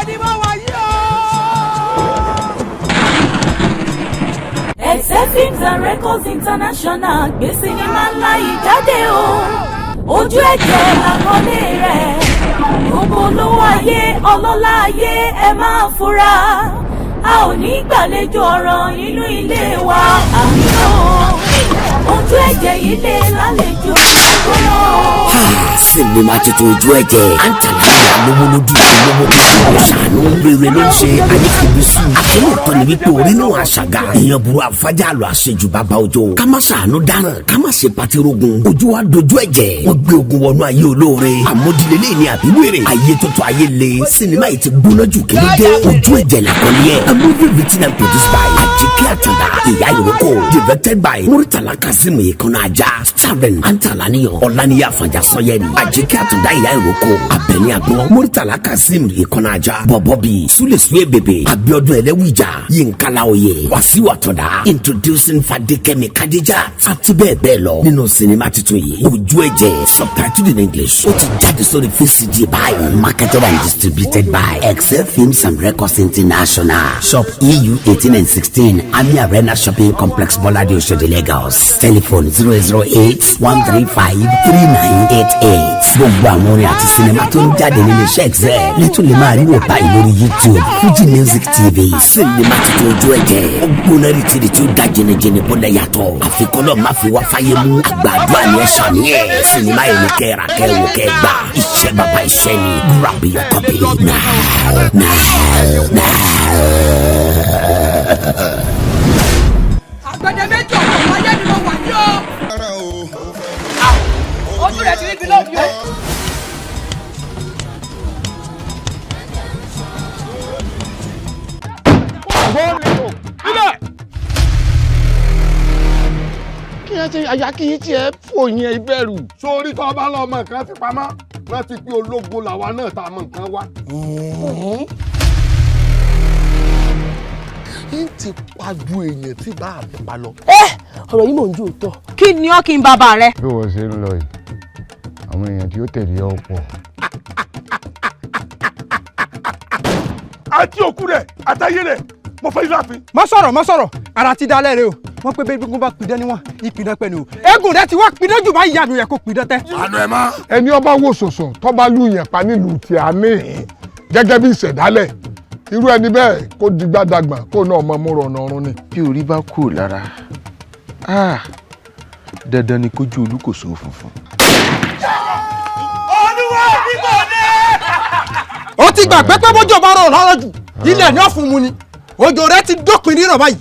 Ẹ̀jẹ̀ ni mo wà yìí o. Excel Films and Records International gbé sinimá ńlá yìí jáde o. Ojú Ẹ̀jẹ̀ làkọlé rẹ̀. Gbogbo olówó ayé, ọlọ́lá ayé, ẹ máa fura. A ò ní gbàlejò ọ̀ràn nínú ilé wa, àmín o. Ojú Ẹ̀jẹ̀ yìí lè lálejò gbóná o. Sinimá tuntun Ojú Ẹ̀jẹ̀, àǹtàlàyé alówólódù, olówó kò ṣàánú rere ló ń ṣe ayékèbísù. Àtúntò ni wípé orí náà àṣàgà èèyàn burú, àfájà àlọ́, àṣejù bàbá òjò, ká má ṣàánú dáràn, ká má ṣe patirogun. Ojú wa dojú ẹ̀jẹ̀, wọ́n gbé ogun wọnú ayé olóore. Àmódìlélẹ́ ni àbíwèrè ayé tuntun, ayé le. Sinimá yìí ti gbóná jù. Kí ló dé? Ojú Ẹ̀jẹ̀ làkọ́lé ẹ̀. A movie written and produced by Ajike Atanda, Ìyá Ìrókò, directed by Muritala Kasim Ìkànnà Ajá, starring Antalaniyan Ọ̀lànìyà Àfànjà Sanyẹri, Ajike Atanda, Ìyá Ìrókò, Abẹ́ni Àgbọ̀n, Muritala Kasim Ìkànnà Ajá, Bọ̀bọ̀bí Sulesue, Bèbè Abiodun, Ẹlẹ́wìjà, Yínká Láòyè, Wàsíù Àtọ̀dá, introducing Fadékẹ́mi Kadija, àti bẹ́ẹ̀ bẹ́ẹ̀ lọ nínú sinimá tuntun yìí, Ojú Ẹ̀jẹ̀, subtitled in English. Ó ti jáde sórí VCD báyìí. Marketed and distributed by Excel Films and Records International, Shop EU 18 and 16, Ami Arena Shopping Complex, Bọ́ládé, Oṣòdì, Lagos. Telephone 008 135 3988. Gbogbo àwọn orin àti sinimá tó ń jáde nínú iṣẹ́ Excel lẹ́tọ̀ lè máa rí wò báyìí lórí YouTube, Fuji Music TV. Sinimá tuntun Ojú Ẹ̀jẹ̀, ó gbóná rìtìrì tí ó da jìnnìjìnnì bọ́lẹ̀ yàtọ̀. Àfikọ́lọ́ má fi wá fáyé mú. Àgbàdo àní ẹ̀ sàmì ẹ̀. Sinimá yìí ni kẹ́ra kẹ́wò kẹ́ gbà. Iṣẹ́ bàbá iṣẹ́ ni. Grab your copy now, now, now. Àgbẹ̀dẹ méjì ọ̀pọ̀ ayé ni mo wà yìí o. Ojú rẹ̀ ti rí ibi lónìí o. Kí ẹ ṣe àyà kí yín tiẹ̀ fò yẹn ìbẹ̀rù. Sórí tó bá lọ ọmọ nǹkan fi pamọ́, rántí pé ológo làwa náà tá a mọ nǹkan wá. Ń ti pa ju èèyàn tí bá a mi pa lọ. Ẹ ọ̀rọ̀ yìí mò ń jò tọ̀. Kí ni ọ́ kí n bàbá rẹ? Bí wọ́n ṣe ń lọ yìí, àwọn èèyàn tí ó tẹ̀lé ọ pọ̀. Àti òkú rẹ̀ àtayé rẹ̀, mo fẹ́ láàfin. Má sọ̀rọ̀, má sọ̀rọ̀, ara ti dalẹ̀ rẹ o. Wọ́n pé bẹ́ẹ̀ gbogbo bá pidán níwọ̀n ìpidán pẹ̀lú o. Eégún rẹ ti wá pidán jù báyìí, ìyá mi yẹ kó pidán tẹ́. Àánú ẹ má. Ẹni ọba wo sọ̀sọ̀ tọ́ba lù yẹn pa nílùú tí a ní gẹ́gẹ́ bí ìṣẹ̀dálẹ̀, irú ẹni bẹ́ẹ̀ kó digbádàgbà, kó náà mọ múra ọ̀nà ọ̀run ni. Bí orí bá kúrò lára, ah, dandan ni kójú olúkòso funfun. Olúwa mi kò dé. Ó ti gbàgbé pé bójú ọba rọ̀ lọ́rọ̀ jù, ilẹ̀ ní ọ̀fun mu ni. Òjò rẹ ti dópin rírọ̀ báyìí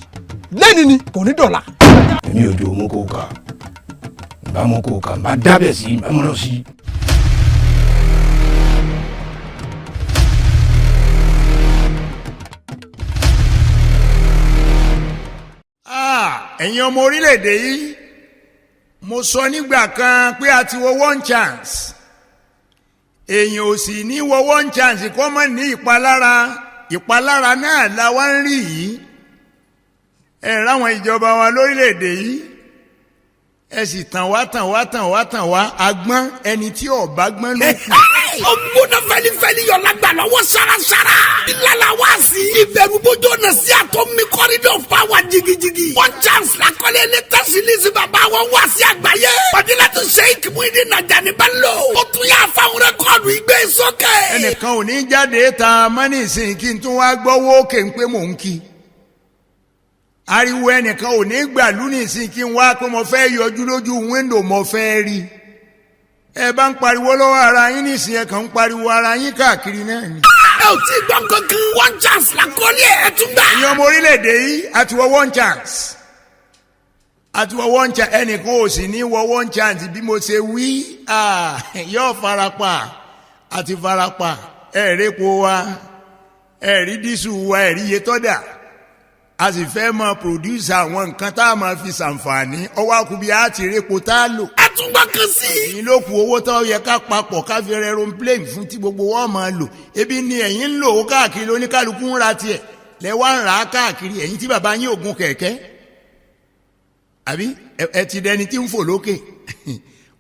lẹ́ni ni kò ní dọ̀la. Èmi ò jò mú kó kà bá mú kó kà bá dábẹ̀ sí bá múná sí. Ẹ̀yin ọmọ orílẹ̀-èdè yìí, mo sọ nígbà kan pé a ti wọ one chance. Èèyàn ò sì ní wọ one chance kó má ní ìpalára. Ìpalára náà la wá ń rí yìí. Ẹ ráwọn ìjọba wa lórílẹ̀-èdè yìí, ẹ sì tàn wá, tàn wá, tàn wá, tàn wá. Agbọ́n ẹni tí ò bá gbọ́n ló kù. Ó gbóná fẹlifẹli, yọ lágbà lọ́wọ́ sarasara. Ìlàlà wá sí. Ìbẹ̀rù bójú ọ̀nà sí àtọ́ mi corridor power jigijigi. One Chance lakọ́lé latest release. Bàbá wọn wá sí àgbáyé. Fadilatu Sheikh Muhyiddin Najani Bello. Ó tún yà fáwọn record ìgbé sókè. Ẹnìkan ò ní jáde ta mọ́nìsìn kí n tún wá gbọ́wọ́ òkè ń pé mò ń kí. Ariwo ẹnìkan ò ní gbàlú nìsín kí n wá pé mo fẹ́ yọjú lójú window, mo fẹ́ rí. Ẹ bá ń pariwo lọ́wọ́ ara yín nísìnyí, ẹ kàn ń pariwo ara yín káàkiri náà ni. Ẹ ò tí ì gbọ́ nǹkan. One Chance lakọ́lé ẹ̀ tún gbà. Ìyẹn ọmọ orílẹ̀-èdè yìí, àti wọ one chance, àti wọ one chance. Ẹnìkan ò sì ní wọ one chance bí mo ṣe wí, yóò farapa àti farapa. Ẹ répo wa, ẹ rí diesel wa, ẹ rí iye tọ́dà. A sì fẹ́ máa produce àwọn nǹkan tá a máa fi ṣàǹfààní ọwọ́ àkùbí á ti répo tá a lò. Ẹ tún gbọ́ kan sí. Èyí ló kù owó tó yẹ ká papọ̀ ká fi rẹ aeroplane fún tí gbogbo wọn máa lò. Ebi ni ẹ̀yin ń lò ó káàkiri, oníkálukú ń ra tiẹ̀ lẹ́wà ń rà á káàkiri. Ẹ̀yin tí bàbá yín ògùn kẹ̀kẹ́ àbí ẹ ti dẹni tí ń fò lókè.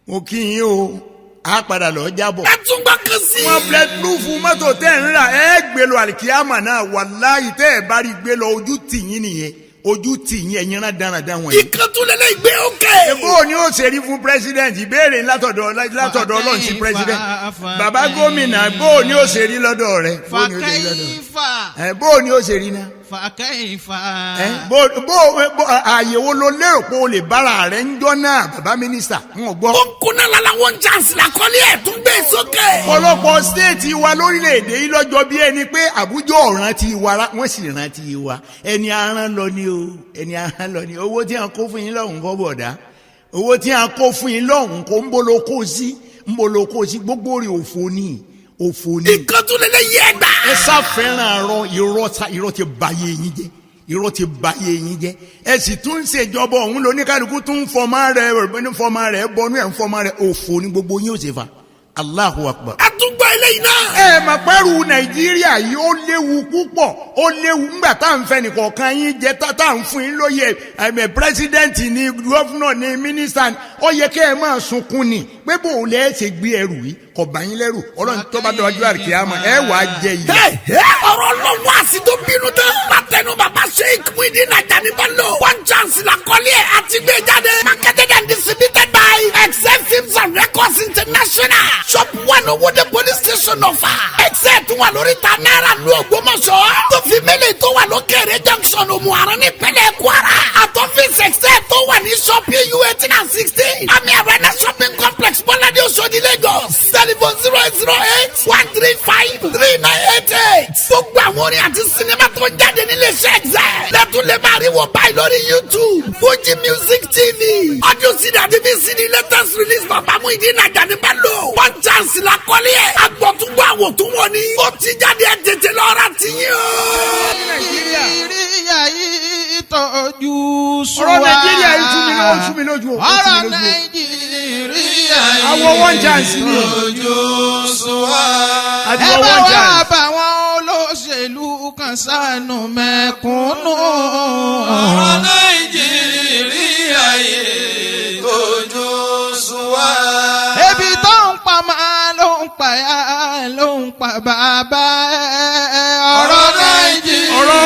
Mo kí yín o. Á padà lọ jábọ̀. Ẹ tún gbọ́ kan sí. Wọ́n bullet proof mọ́tò tẹ́ ń rà, ẹ gbé lọ àlìkíyàmà náà. Wàláyé, tẹ́ ẹ bá rí gbé lọ, ojú tì yín nìyẹn, ojú tì yín, ẹ̀yin rán dáradára wọ̀nyí. Ìkàntúlẹ̀lẹ̀ ìgbé òkè. Bó ni ó ṣe rí fún president? Ìbéèrè látọ̀dọ̀ Ọlọ́run sí president, bàbá gómìnà, bó ni ó ṣe rí lọ́dọ̀ rẹ̀? Bó ni ó ṣe rí lọ́dọ̀ rẹ̀? Bó ni ó ṣe rí náà? Fàkẹ́yìfà. Bó àyẹ̀wò ló lérò pé o lè bára rẹ̀ ń jọ́ náà, bàbá mínísítà ń gbọ́. Ó ń kúnná lala One Chance làkọ́lé ẹ̀ tún gbé sókè. Ọ̀pọ̀lọpọ̀ state wa lórílẹ̀‐èdè yìí lọ́jọ́ bí ẹni pé Àbújá ọ̀ràn ti wa, wọ́n sì rántí wa. Ẹni aràn lọ ni o, ẹni aràn lọ ni. Owó tí a kó fún yín lọ́hùn kọ́ bọ̀dá, owó tí a kó fún yín lọ́hùn kó ń bolo kó sí, ń bolo kó sí. Gbogbo rẹ̀ òfò ni, òfò ni. Ìkàntúlẹ̀lẹ̀ yẹ gbà. Ẹ sáfẹ́ràn arọ irọ́ sa. Irọ́ ti ba yé yín jẹ́, irọ́ ti ba yé yín jẹ́. Ẹ sì tún ń ṣèjọba ọ̀hún lóníkàlùkù tún ń fọmọ rẹ̀ bọnú ẹ̀, ń fọmọ rẹ̀. Òfò ni gbogbo yín ò ṣe fa. Allahu Akbar. Ẹ tún gbọ́ eléyìí náà. Ẹ mà pẹ́rù Nàìjíríà yìí, ó léwu púpọ̀, ó léwu. Ńgbà tá à ń fẹ́ nìkọ̀ọ̀kan yín jẹ́, tá à ń fún yín lóye ẹ̀mẹ̀, president ni, governor ni, mínísítà ni, ó yẹ kẹ́ ẹ máa sunkún ni pé bò ó lẹ́ ṣe gbé ẹrù yìí kò bá yín lẹ́rù. Ọlọ́run tó bá dọ̀wájú àríkìyámà, ẹ wàá jẹ yìí. Ọ̀rọ̀ lọ́wọ́ àti tó bínú tán. Látẹnu bàbá Sheikh Muideen Ajani Bello. One Chance làkọ́lé ẹ̀ àti gbé jáde. Marketed and distributed by Excel Films and Records International. Shop 1, Owóde Police Station, Ọ̀fà. Excel tún wà lórí ta náírà lu Ògbómọ̀ṣọ́. Tó fi mélòó tó wà lókèrè junction, Òmùaran nípínlẹ̀ Kwara. Àtọ́fíìsì Excel tó wà ní shop PU 18 and 16, Ami Arena Shopping Complex, Bọ́ládé, Oṣòdì, Lagos. Telephone 08081353988. Gbogbo àwọn orin àti sinimá tó ń jáde nílé iṣẹ́ Excel lẹ́tún lè máa rí wọ báyìí lórí YouTube, Fuji Music TV. Audio CD àti VCD latest release bàbá Muyideen Ajani Bello. One Chance la kọ́lé ẹ̀. Agbọ̀túngbọ̀ àwòtúnwọ̀ ni. Ó ti jáde, ẹ̀ tètè lọ́ra ti yín o. Nàìjíríà yìí tọ́jú sùn Ọ̀rọ̀ wá. Nàìjíríà yìí tú mi lójú, ó tú mi lójú o, ó tú Ọ̀rọ̀ mi lójú o. Nàìjíríà yìí Àwọn One Chance ni. tọ́jú sùn wá. Àti Ẹ wọ́n bá One wá Chance. bá wọn olóṣèlú kan ṣàánú mẹ̀kúnnù. Ọ̀rọ̀ Nàìjíríà yìí tójú sú wa. Ebi tó ń pa máa ló ń pa ya ló ń pa bàbá ẹ̀. Ọ̀rọ̀ Nàìjíríà Ọ̀rọ̀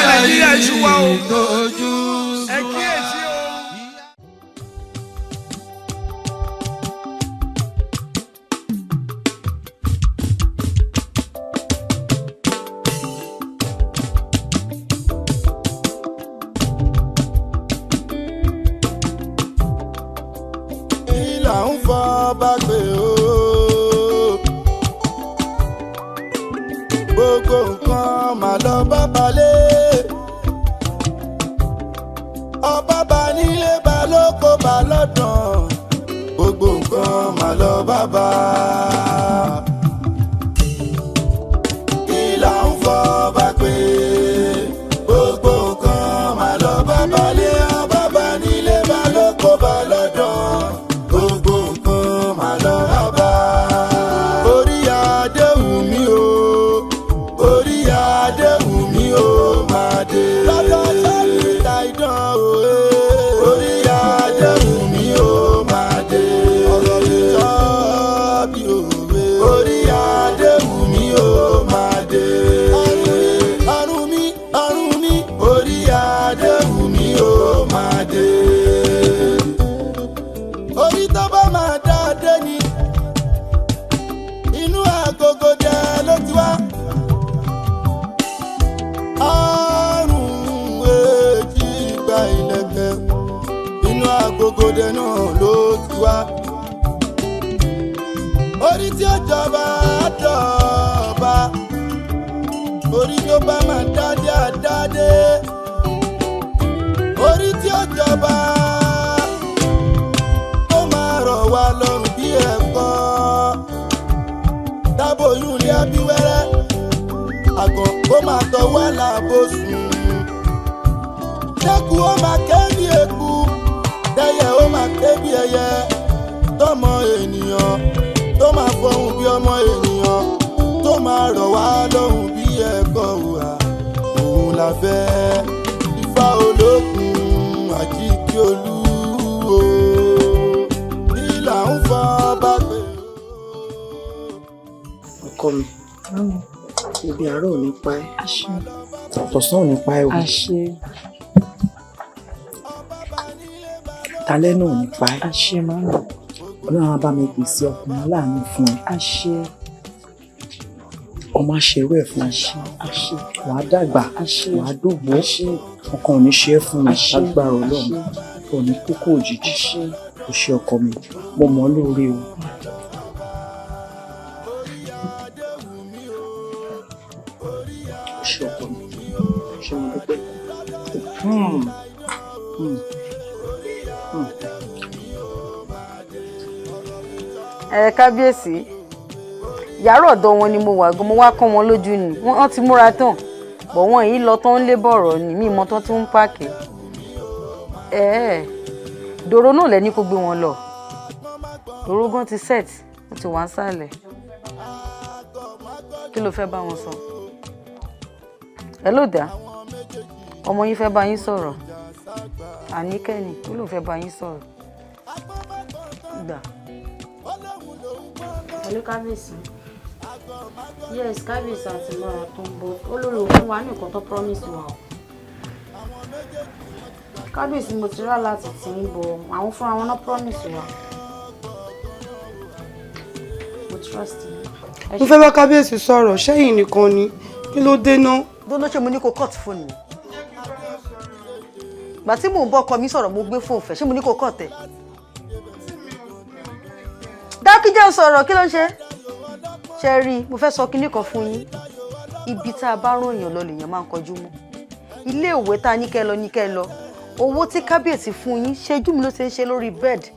Nàìjíríà yìí sú wa o. Tójú sú Ẹ wa. kíyèsí o. Ìlà ń fọ́ bá gbé o. Gbogbo nǹkan mà lọ bá balẹ̀. Ọba bá nílé bá lóko bá lọ́dàn. Gbogbo nǹkan mà lọ bá bá. Ìlà ń fọ́ bá gbé. Gbogbo nǹkan mà lọ bá balẹ̀. Ọba bá nílé bá lóko bá lọ́dàn. Gbogbo nǹkan mà lọ bá bá. Orí adéhùn mi o, orí adéhùn mi o máa dé. Lọ́dọ̀ sọ́ọ̀tì ta idán o. Orí adéhùn mi o máa dé. Ọ̀rọ̀ mi sọ bí òwe. Orí adéhùn mi o máa dé. Ọrùn mi, ọrùn mi, orí adéhùn mi o máa dé. Orí tó bá máa dá dé ni inú agogo jẹ ló ti wá. Àrùn èjì gba ìlẹ̀kẹ̀, inú agogo dẹ náà ló ti wá. Orí tí ó jọba á dọ̀ba, orí tó bá máa dádé á dádé. Orí tí ó jọba tó máa rọ̀ wá lọ́rùn bí ẹ̀kọ́ dábòyún lé abíwẹ́rẹ́ àgàn kó máa tọwọ́ làbò sùn. Dẹ́kun ó máa ké bí eku, dẹ́yẹ ó máa ké bí ẹyẹ, tọmọ ènìyàn tó máa fọhùn bí ọmọ ènìyàn, tó máa rọ̀ wá lọ́hùn bí ẹ̀kọ́ wà. Òun la fẹ́ Ifá olókun àjíkí olú o. Ìlà ń fọ́ bá pè. Ọkọ mi, ibi àárọ̀ ò ní pa ẹ́, tọ̀sán ò ní pa ẹ́ o, talẹ́ náà ò ní pa ẹ́. Ọlọ́run á bá mi pèsè ọkùnrin aláàánú fún ẹ. Ọmọ àṣerú ẹ̀ fún ẹ, wàá dàgbà, wàá dògbó, ọkàn ò ní ṣe é fún mi lágbára Ọlọ́run, ò ní kókó òjijì. Kò ṣe ọkọ mi, mo mọ̀ ọ́ lóore o. Ṣe ọkọ mi, ṣe mo dúpẹ́. Ẹ kábíyèsí, yàrá ọ̀dọ̀ wọn ni mo wà gan, mo wá kọ́ wọn lójú ni wọ́n ti múra tán, bọ̀ wọ́n yìí lọ tán ń lé bọ̀rọ̀ ni mí mọ́ tán tún ń pààkì. Dòrò náà lẹ́ni kó gbé wọn lọ, dòrò gan ti set, ó ti wà ń sàlẹ̀. Kí ló fẹ́ bá wọn sọ? Ẹ ló dá ọmọ yín fẹ́ bá yín sọ̀rọ̀, Àníkẹ́ni ó lóun fẹ́ bá yín sọ̀rọ̀ gbà. Hello kábíyèsí. Yes, kábíyèsí àti Mọ́ra tó ń bọ̀. Olórí òfin wa ní nǹkan tó promise wa o. Kábíyèsí, mo ti rà láti tì ń bọ̀. Àwọn fúnra wọn náà promise wa. Mo trust you. Mo fẹ́ bá kábíyèsí sọ̀rọ̀, ṣẹ́yìn nìkan ni, kí ló dé ná? Dóná, ṣé mo ní kó cut fóònù mi? Gbà tí mò ń bọ́ ọkọ mi sọ̀rọ̀, mo gbé fóònù fẹ́, ṣé mo ní kó cut ẹ̀? Dákíjẹ́ sọ̀rọ̀, kí ló ń ṣe? Ṣe rí i, mo fẹ́ sọ kinní kan fún yín. Ibi tá a bá rán èèyàn lọ lèèyàn máa ń kọjú mọ́. Ilé ìwé tá a ní kẹ́ lọ ní kẹ́ lọ. Owó tí kábíyèsí fún yín, ṣẹ́jú mi ló ṣe ń ṣe lórí bẹ́ẹ̀dì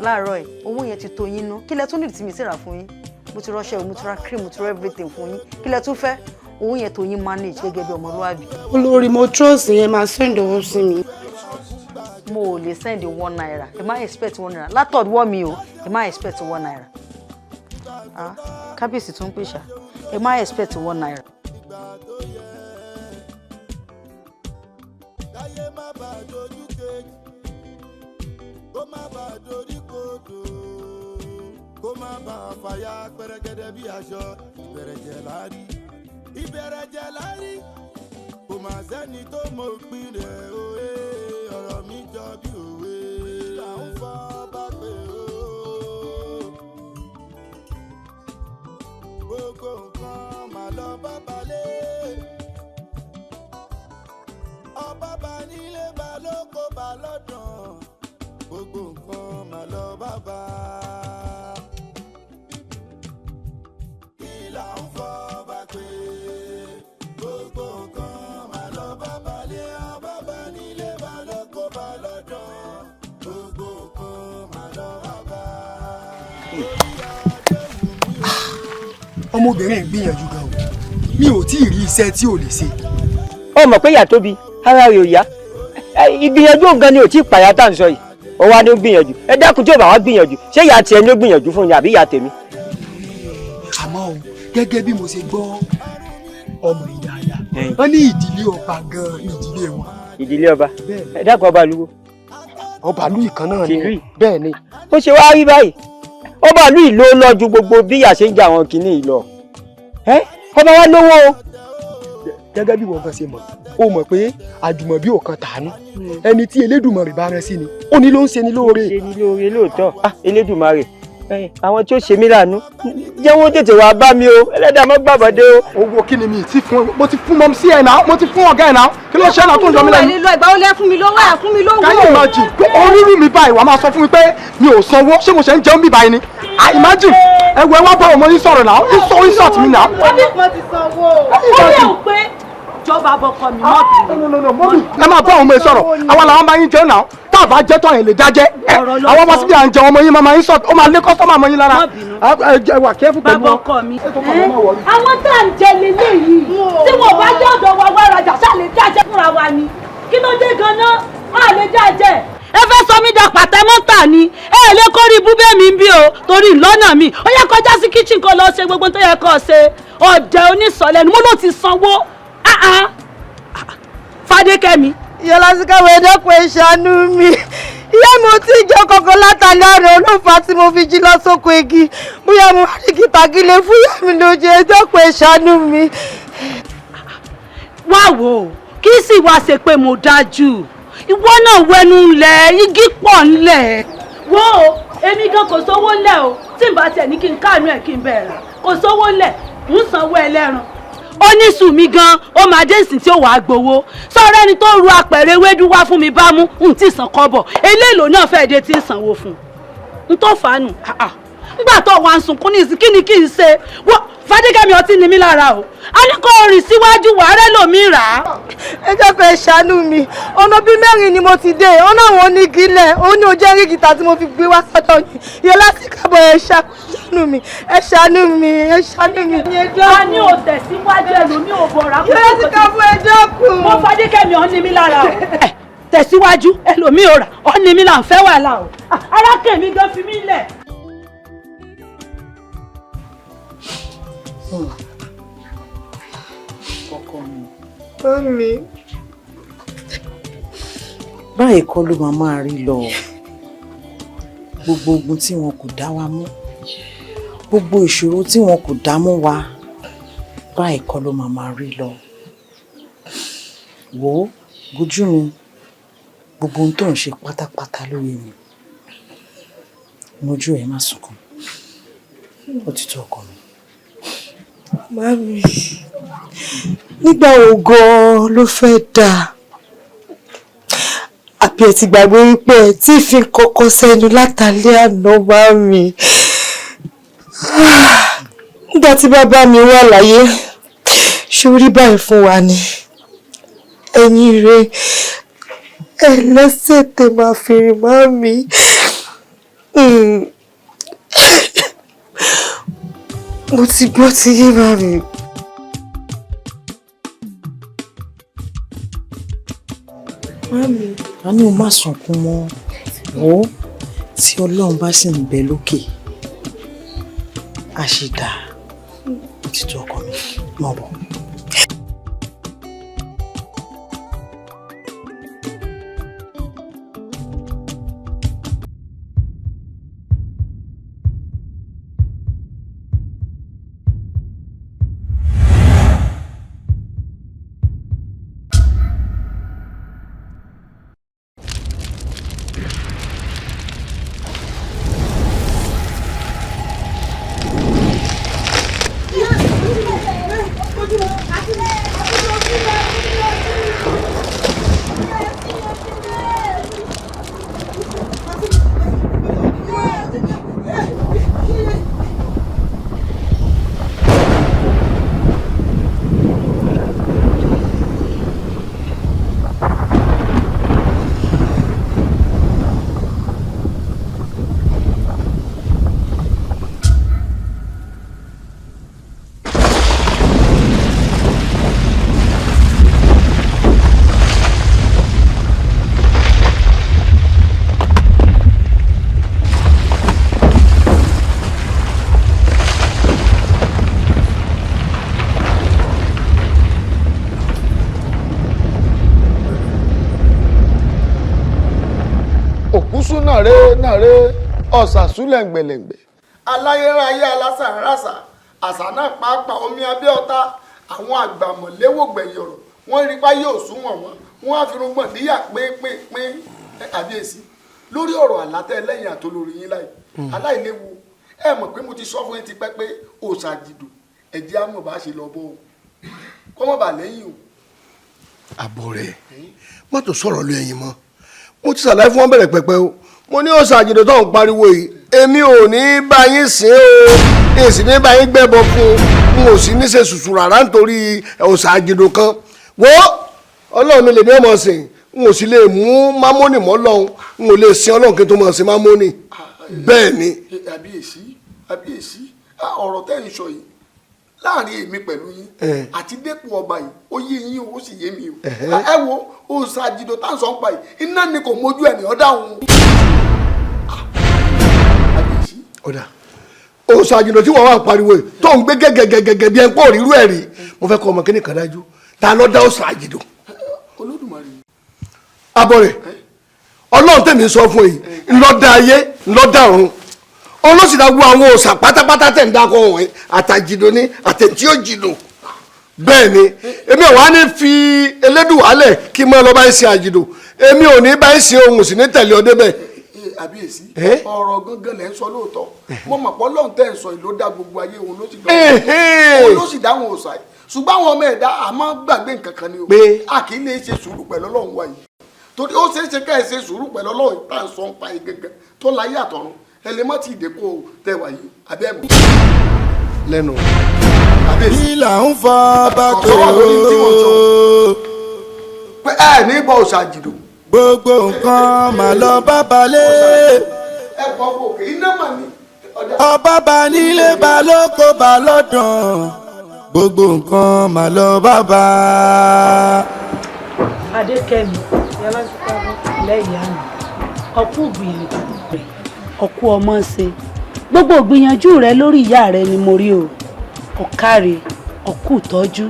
láàárọ̀ ẹ̀. Owó yẹn ti tó yín ná. Kí lẹ tún nídìí tí mi sì rà fún yín? Mo ti rọṣẹ́, mo ti ra cream, mo ti ra everything fún yín. Kí lẹ tún fẹ́? Owó yẹn tó yín manage gẹ́gẹ́ bí ọmọlúwàbí. Olórí, mo trust yẹn, máa send owó sí mi. Mo ò lè send ₦1. Ẹ má expect ₦1 látọ̀dọ̀ mi o, ẹ má expect ₦1. Ah, kábíyèsí tún ń pèsè, ẹ má expect ₦1. Kó má bàa dorí kodò, kó má bàa fàyà pẹrẹgẹdẹ bí aṣọ. Ìbẹ̀rẹ̀jẹ̀ lárí, ìbẹ̀rẹ̀jẹ̀ lárí, kò má sẹ́ni tó mọ òpin rẹ̀ òwe. Ọ̀rọ̀ mi jọ bí òwe là ń fọ́ bá pé o. Gbogbo nǹkan mà lọ bá balẹ̀, ọba bá nílé bá lóko bá lọ́dàn, gbogbo nǹkan mà lọ bá bá. Kí là ń fọ́ bá pé? Gbogbo nǹkan mà lọ bá balẹ̀, ọba bá nílé bá lóko bá lọ́dàn, gbogbo nǹkan mà lọ bá bá. Ọmọbìnrin ń gbìyànjú gan o, mi ò tí ì rí iṣẹ́ tí ò lè ṣe. Ó mọ̀ pé ìyá tóbi ara rẹ̀ ò yá, ìgbìyànjú gan ni ò tí ì pàyà tá à ń sọ yìí. Ó wá ní ó gbìyànjú. Ẹ dákun, tí ò bá wá gbìyànjú, ṣé ìyá tiẹ̀ ni ó gbìyànjú fún ni àbí ìyá tèmi? Àmọ́ o, gẹ́gẹ́ bí mo ṣe gbọ́ ọmọ yìí dáadáa, wọ́n ní ìdílé ọba gan-an ní ìdílé wọn. Ìdílé ọba? Ẹ dákun, ọba ìlú wo? Ọba ìlú ìkan náà ni. Tìlú yìí? Bẹ́ẹ̀ ni. Ó ṣe wá rí báyìí, ọba ìlú yìí ló lọ ju gbogbo bí ìyá ṣe ń jẹ àwọn kìíní yìí lọ. Ọba wa lówó o. Gẹ́gẹ́ bí wọ́n gan ṣe mọ̀, ó mọ̀ pé àjùmọ̀bí ò kan tàánú, ẹni tí Elédùmarè bá rán sí ni ó ní ló ń ṣe ni lóore. Ṣe ni lóore lóòótọ́. Ah, Elédùmarè, àwọn tí ó ṣe mí láàánú, jẹ́ wọ́n tètè wá bá mi o, ẹlẹ́dàá mọ́ gbàbọ̀dé o. Owó kí ni mi ti fún? Mo ti fún mọ́mísí ẹ̀ náà, mo ti fún ọ̀gá ẹ̀ náà, kí ló ṣe é náà tó ń yọ mí lẹ́nu? Nílò ìgbà ó lẹ́ fún mi lówó, ẹ̀ fún mi lówó. Can you imagine pé orírù mi báyìí, wàá máa sọ fún mi pé mi ò sanwó? Ṣé mo ṣe ń jẹun bí báyìí ni? I imagine. Ẹ wo, ẹ wá bá ọmọ yín sọ̀rọ̀ náà, insult mi náà. Wọ́n ní mo ti sanwó. Ó yẹ ò pé jọba bọkọ mi mọ́ bí. No, no, no, mọ́mí, ẹ máa bá ọmọ yín sọ̀rọ̀. Àwa làwọn máa ń jẹun náà, tá a bá jẹ́ tán ẹ̀ lè dájẹ́. Àwọn ọmọ síbi à ń jẹun, ọmọ yín máa ń sọ, ó máa lé kọ́sọ́mà mọ́ yín lára. Ẹ wà kẹ́fù pẹ̀lú Bàbá wọn. ọkọ mi. Àwọn tá à ń jẹ leléyìí, tí wọn bá jẹ́ ọ̀dọ̀ wa wá rajà, ṣáà lè dájẹ́ fúnra wa ni. Kí ló dé gan-an? A lè dájẹ́. Ẹ fẹ́ sọ mí da pàtẹ́mọ́tà ni. Ẹ lè kórìí búbẹ́ mi ń bí o, torí ìlọ́nà mi. Ó yẹ kọjá sí kíchìn kó lọ ṣe gbogbo tó yẹ kó ṣe. Ọ̀dẹ̀ onísọ̀lẹ́nu, mo ló ti sanwó. Fadékẹ́mi. Ìyá Lásìkò, ẹ dákun, ẹ ṣàánú mi. Ìyá mi ò tí ì jẹ kankan látàlẹ́ àná ló fà á tí mo fi jí lọ sóko igi. Bóyá mo wá rí kìtàgílẹ̀ fún ìyá mi ló jẹ, ẹ dákun ẹ ṣàánú mi. Wá wò ó, kí sì wá ṣe pé mo dájú. Ìwọ náà wẹnu ńlẹ̀, igi pọ̀ ńlẹ̀. Wo o, èmi gan kò sówó ńlẹ̀ o, tí n bá tiẹ̀ ní kí n káàánú ẹ̀ kí n bẹ̀rẹ̀ rà, kò sówó ńlẹ̀, ń sanwó ẹlẹ́ran. Ó ní sùn mí gan, ó máa dé ìsìn tí ó wàá gbowó. Sọ̀rọ̀ ẹni tó ru apẹ̀rẹ̀ ewédú wá fún mi bá mú, n tí san kọ́bọ̀. Eléèlò náà fẹ́ẹ́ dé tí ń sanwó fún un. N tó fàánù, nígbà tó wà ń sunkún ní ìsìn, kí ni kí n ṣe? Wọ́n Fadékẹ́mi ọtí ni mí lára o. A ní kó rìn síwájú wàárẹ̀ lòmí rà á. Ẹ dákun ẹ ṣàánú mi. Ọ̀nà bíi mẹ́rin ni mo ti dé. Ọ̀nà àwọn onígilẹ̀, ó ní ojú ẹ̀rí gìtà tí mo fi gbé wá sọ́dọ̀ yìí. Ìyẹn láti kábọ̀ ẹ ṣàánú mi. Ẹ ṣàánú mi. Ẹ ṣàánú mi. A ní o tẹ̀síwájú ẹlòmí ò bọ̀rà. Ìyẹn láti kábọ̀ ẹ dákun. Mo Fadékẹ́mi ọ̀ ní mi lára o. Tẹ̀síwájú ẹlòmí ò rà ọ̀ ní mi là ń fẹ́ wàhálà o. Arákùnrin mi gan fi mí lẹ̀. Ọkọ mi. Mami. Báyìí kọ́ ló máa máa rí lọ. Gbogbo ogun tí wọn kò dá wa mú, gbogbo ìṣòro tí wọn kò dá mú wa, báyìí kọ́ ló máa máa rí lọ. Wò ó, gojú mi, gbogbo ohun tó ń ṣe pátápátá ló yé mi. Mojú ẹ má sunkún. Ó ti tó ọkọ mi. Mami, nígbà wo gan-an ló fẹ́ dáa? Àbí ẹ ti gbàgbé wípé ẹ tí fi kọ́kọ́ sẹ́nu látàlẹ́ àná, mami. Nígbà tí bàbá mi wà láyé, ṣé ó rí báyìí fún wa ni? Ẹ̀yin rẹ̀ ẹ lẹ́sẹ̀ tẹ máa fi rìn, mami. Mo ti gbọ́ ti yé, mami. Mami. A ní o má sunkún mọ́. Wò ó, tí Ọlọ́run bá sì ń bẹ lókè, a ṣe dáa. Ó ti tó ọkọ mi, mọ̀ bọ̀. Òkúsù nàré nàré ọ̀sàsú lẹ̀ǹgbẹ̀lẹ̀ǹgbẹ̀. Aláyéráyé alásàrásà àṣà náà pàápàá omi abẹ́ ọ̀tá àwọn àgbàmọ̀léwògbẹ̀yìn ọ̀rọ̀ wọ́n rí pa yóò súnwọ̀n wọn wọ́n á fi rúgbọ̀n níyà pínpínpín àbíyèsí lórí ọ̀rọ̀ àlátẹ́ lẹ́yìn àtolórí yín láì aláìléwu. Ẹ mọ̀ pé mo ti sọ fún yín tipẹ́ pé òòṣà jìdò ẹ̀jẹ̀ á mọ̀ bá ṣe lọ bọ́ o kọ́ mọ̀ bà lẹ́yìn o. Àbọ̀ rẹ̀ mọ́tò sọ̀rọ̀ lọ ẹ̀yìn mọ́. Mo ti ṣàlàyé fún wọn bẹ̀rẹ̀ pẹ̀pẹ̀ o. Mo ní òòṣà àjèdè tó ń pariwo yìí, èmi ò ní bá yín sìn o, èsì ní bá yín gbẹ́bọ fún un, n ò sì ní ṣe sùsù rárá nítorí òòṣà àjèdè kan. Wo Ọlọ́run mi lèmi ọmọ sìn, n ò sì lè mú mámónì mọ́ lọ́hùn, n ò lè sin Ọlọ́run kí n tó mọ̀ sí mámónì. Bẹ́ẹ̀ ni. Àbíyèsí, àbíyèsí, ọ̀rọ̀ tẹ́ ń sọ yìí láàrin èmi pẹ̀lú yín àti dépò ọba yìí, ó yé yín o, ó sì yé mi o. Ẹ wo òòṣà àjìdò tá à ń sọ ń pa yìí, iná ni kò mójú ẹ̀ ní ọ̀dà òun. Ọ̀dà òòṣà àjìdò tí wọ́n wà ń pariwo yìí tó ń gbé gẹ́gẹ́gẹ́gẹ́ bí ẹ ń pọ̀ rírú ẹ̀ rí, mo fẹ́ kọ́ ọmọ kíní kan dájú, ta ló dá òòṣà àjìdò? Olódùmarè. Abọ́ rẹ̀ Ọlọ́run tẹ̀mí sọ fún yìí ńlọ́dà ayé ńlọ́dà ọ̀run olóṣìdá gbọ́ àwọn òòṣà pátápátá tẹ̀ ń dákọ̀ wọ̀nyí àtàjìdò ní àtẹ̀tí òjìdò bẹ́ẹ̀ ni èmi ò wá ní fi Elédùwálẹ̀ kí n máa lọ bá ń ṣe àjìdò èmi ò ní bá ń ṣe ohun sì ní tẹ̀lé ọdẹ bẹ́ẹ̀. Àbíyèsí, ọ̀rọ̀ gángan lẹ́ ń sọ lóòótọ́. Mo mọ̀ pé Ọlọ́run tẹ́ ń sọ yìí ló dá gbogbo ayé, òun ló sì dá òun ló sì dá àwọn òòṣà yìí, ṣùgbọ́n àwọn ọmọ ẹ̀dá a máa ń gbàgbé nǹkan kan ni o. A kì í lè ṣe sùúrù pẹ̀lú Ọlọ́run wa yìí, torí ó ṣeé ṣe ká ẹ ṣe sùúrù pẹ̀lú Ọlọ́run tá à ń sọ ń pa yìí gángan tó láyé àtọ̀run. Ẹ lè má ti dẹ́kun o tẹ wà yìí abẹ́ mọ̀. Lẹ́nu. Ìlà ń fa bàtò. Pé ẹ ní bọ́ òòṣà jìdò. Gbogbo nǹkan mà lọ bá balẹ̀. Ẹ bọ́ òkè iná mà ní. Ọba bá nílé bá lóko bá lọ́dàn. Gbogbo nǹkan mà lọ bá bá. Adékẹ́mi lẹ́yìn àná, ọkú gbìyànjú rẹ̀, ọkú ọmọ ṣe gbogbo gbìyànjú rẹ lórí ìyá rẹ ni mo rí o. Ọ̀kàrẹ̀, ọkú ìtọ́jú,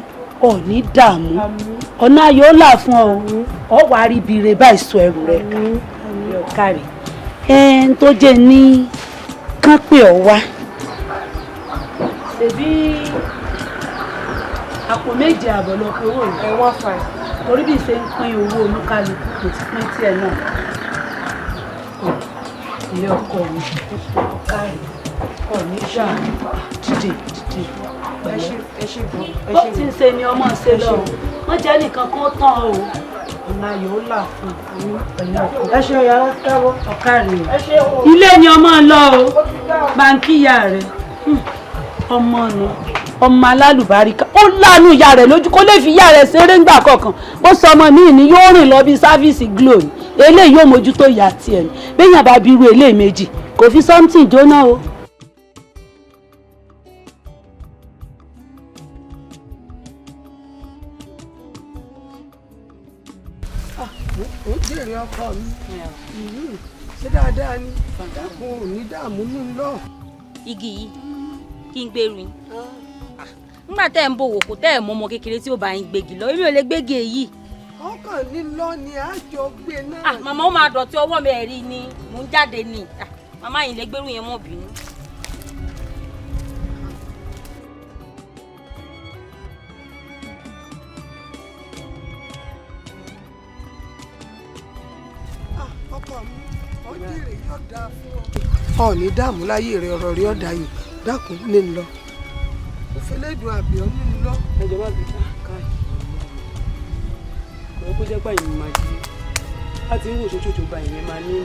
ọ̀ní dààmú, ọ̀nà ayọ̀ ó là fún ọ ọ wà á rí ibi rẹ báyìí sọ ẹrù rẹ kà. Ọ̀kàrẹ̀ ẹn tó jẹ́ ní kán pè ọ́ wá. Ṣèbí àpò 7.5 lọ pé owó rẹ wọ́n fà á torí bí ṣe ń pín owó olúkálukú kò ti pín tiẹ̀ náà. Ilé ọkọ mi, ọ̀kàrẹ̀, ọ̀ní dààmú, dìde dìde pẹ̀lẹ́. Bó ti ń ṣe ni ọmọ ṣe lọ, wọ́n jẹ́ nìkan kó tán o. Ọ̀nà ayọ̀ ó là fún un pẹ̀lú ọkọ. Ẹ ṣe yàrá káwọ́. Ọ̀kàrẹ̀ o, ilé ni ọmọ ń lọ o, báńkì ìyá rẹ̀ ọmọ nu ọmọ alálùbáríkà ó lánú ìyá rẹ̀ lójú kó lè fi ìyá rẹ̀ ṣeré ńgbà kọ̀ọ̀kan. Bó sọ ọmọ mi ni yóò rìn lọ bí sáfíìsì glo ni eléyìí yóò mójútó ìyá tiẹ̀ ni. Béèyàn bá bí irú eléyìí méjì kò fi something jóná o. Ó jèrè ọkọ mi, ṣé dáadáa ni? Dákun, ò ní dààmú ní lọ. Igi yìí kí n gbèrú yín nígbà tẹ́ ẹ̀ ń bòwò kò tẹ́ ẹ̀ mọ ọmọ kékeré tí ó bá yín gbégi lọ, èmi ò lè gbégi èyí. Ọkàn lílọ ni àjọ gbé náà. Màmá, ó máa dọ̀tí ọwọ́ mi ẹ̀rí ni mò ń jáde ni. Màmá yìí lè gbérù yẹn mọ́ bínú. Ọkọ mi, ó jèrè, yóò dáa fún ọ. Ọ ní dààmú láyé rẹ, ọ̀rọ̀ rí ọ̀dà yìí. Dákun, ní lọ òfìlẹ́dùn àbíọ́ ní lọ. Ẹ jọ̀ọ́, má bí káì kò yẹ kó jẹ́ pàyìn máa jí láti ń wò ṣoṣooṣo gba ìyẹn máa ní.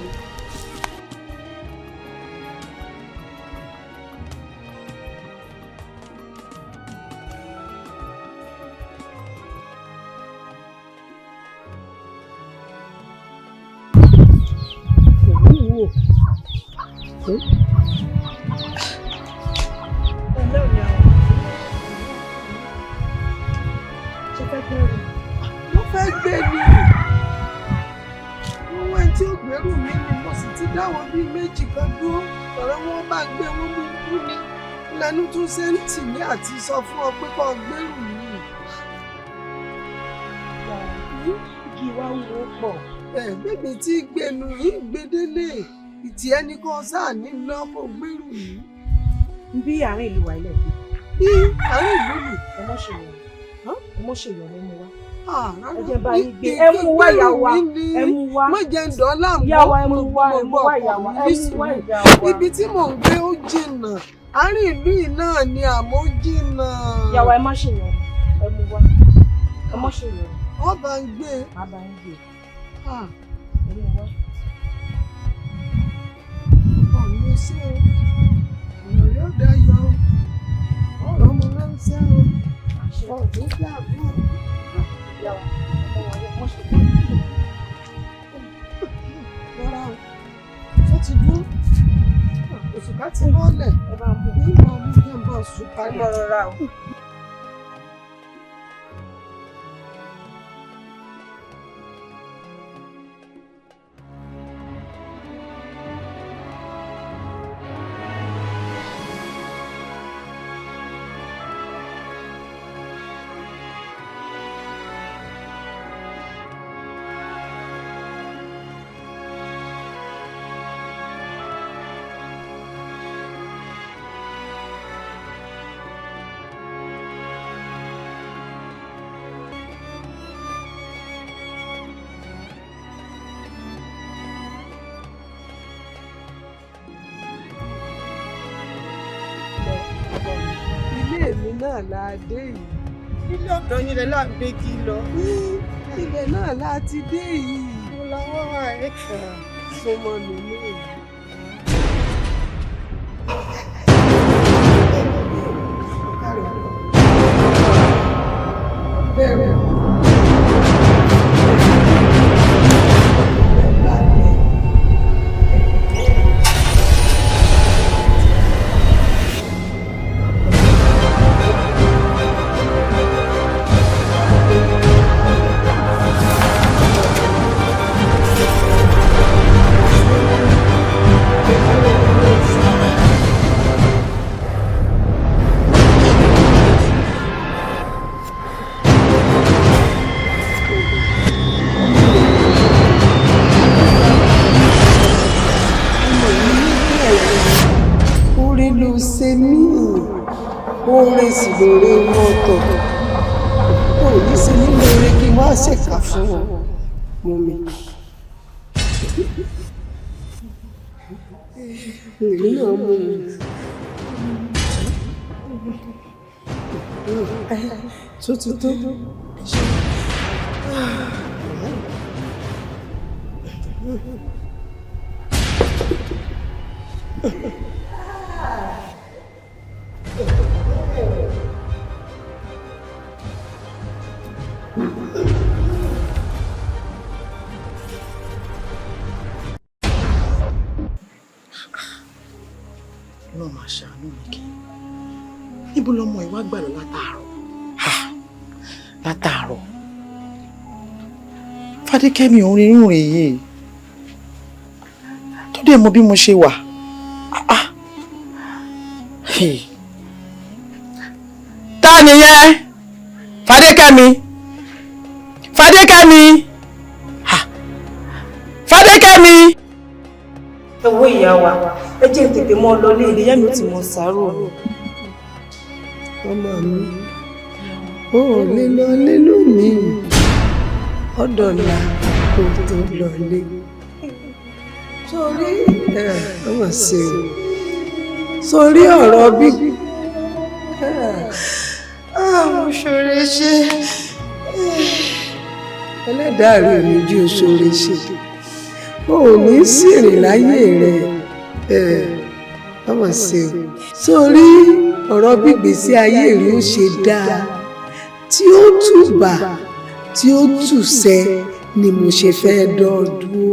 Mo fẹ́ gbé ni wọ́n ẹni tí ó gbẹ́rù mi ni mo sì ti dáwọ́ bíi méjì kan dúró ọ̀rọ̀ wọn bá gbé wọn mú kú ni lẹ́nu tún ṣe ń tì mí àti sọ fún ọ pé kó gbẹ́rù mi. Kí wá wo pọ̀. Ẹ bébí tí gbẹnu yìí gbedele ìtì ẹni kan sáà ní lọ kó gbẹ́rù yìí. Bí àárín ìlú wa ilẹ̀ gbé. Bí àárín ìlú mi. Ẹ mọ̀ ṣe yọ̀ ẹ mọ̀ ṣe yọ̀ nínú wa. Ẹ jẹ́ bá yín gbé, ẹ mú wá ìyá wa, ẹ mú wá. Má jẹ́ ń dán láàmú. Ìyá wa, ẹ mú wá, ẹ mú wá ìyá wa, ẹ mú wá ìyá wa. Ibi tí mò ń gbé ó jìnnà, àárín ìlú yìí náà ni àmọ́ ó jìnnà. Ìyá wa, ẹ má ṣe yọ̀, ẹ mú wá, ẹ má ṣe yọ̀. Ọ bá ń gbé. Má bá ń gbé. Ẹ mú wá. Ọ̀nà sí o, ọ̀nà yóò dá yọ o, ọ̀rọ̀ ọmọ náà ń sẹ́ o, ọ̀gbìn dàbí o. Rọra o, tó ti dúró, òṣùká ti mọ́lẹ̀, ní ìmọ̀ ọmọ jẹ́ ń bọ̀ sùn kalẹ̀. Rọra o. náà la dé yìí. Ilé ọ̀dọ́ yín lẹ là ń gbé kí lọ. Ibẹ̀ náà la ti dé yìí. Mo làwọn wà ẹ́. Súnmọ́ mi ní. Bẹ̀rẹ̀. Oore ló ṣe mí, oore sì lóore mọ́tò. Ò ní ṣe mí lóore kí n wá ṣèkà fún ọ, mú mi. Èmi náà mú mi. Tó ti tó. Ọlọ́run máa ṣàánú mi kí níbo lọmọ ìwà gbà lọ látàárọ̀? Látàárọ̀ Fadékẹ́mi òun rírun rè yìí tó dé mọ bí mo ṣe wà. Ta nìyẹn? Fadékẹ́mi, Fadékẹ́mi, Fadékẹ́mi. Ẹ wo ìyá wa, ẹ jẹ́ n tètè mọ́ lọ lé ìyá mi ó ti mọ sàárò mi. Ọmọ mi, o ò lè lọlé lónìí, ọ̀dọ̀là kò tó lọlé. Sórí ẹ ọmọ ṣe o, sórí ọ̀rọ̀ bí. Mo ṣòro ṣe. Ẹlẹ́dàá rẹ̀ ò ní jí o ṣòro ṣe. O ò ní sìnrìn láyé rẹ̀, ọmọ ṣe o. Sórí ọ̀rọ̀ bí ìgbésí ayé rẹ̀ ó ṣe dáa, tí ó tùbà, tí ó tùsẹ ni mo ṣe fẹ́ dọ́ọ̀dúró.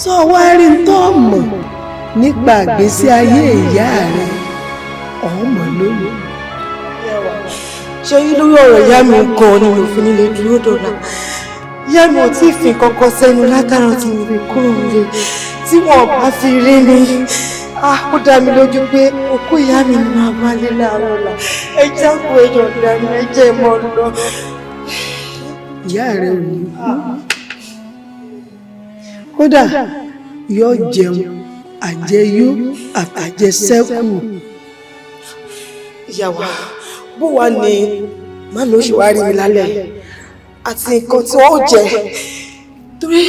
Sọ wá rí n tó mọ̀ nípa ìgbésí ayé ìyá rẹ̀, ọmọ lónìí. Ṣé yí lórí ọ̀rọ̀ ìyá mi gan ni mi ò fi nílé dúró dọ̀la? Ìyá mi ò tí ì fi kankan sẹ́nu látara tí mo fi kúrò nílé, tí wọn ò bá fi rí mi. Ó dá mi lójú pé òkú ìyá mi ni màá bá lé láàárọ̀ ọ̀la. Ẹ jákòó, ẹ yọ̀ǹda mi, ẹ jẹ́ mọ́ lọ. Ìyá rẹ ò ní kú. Kódà yóò jẹun àjẹyó àtàjẹsẹ́kù. Ìyá wa, bó wá ni màmí ó ṣe wá rí mi lálẹ́ àti nǹkan tí wọ́n ó jẹ, torí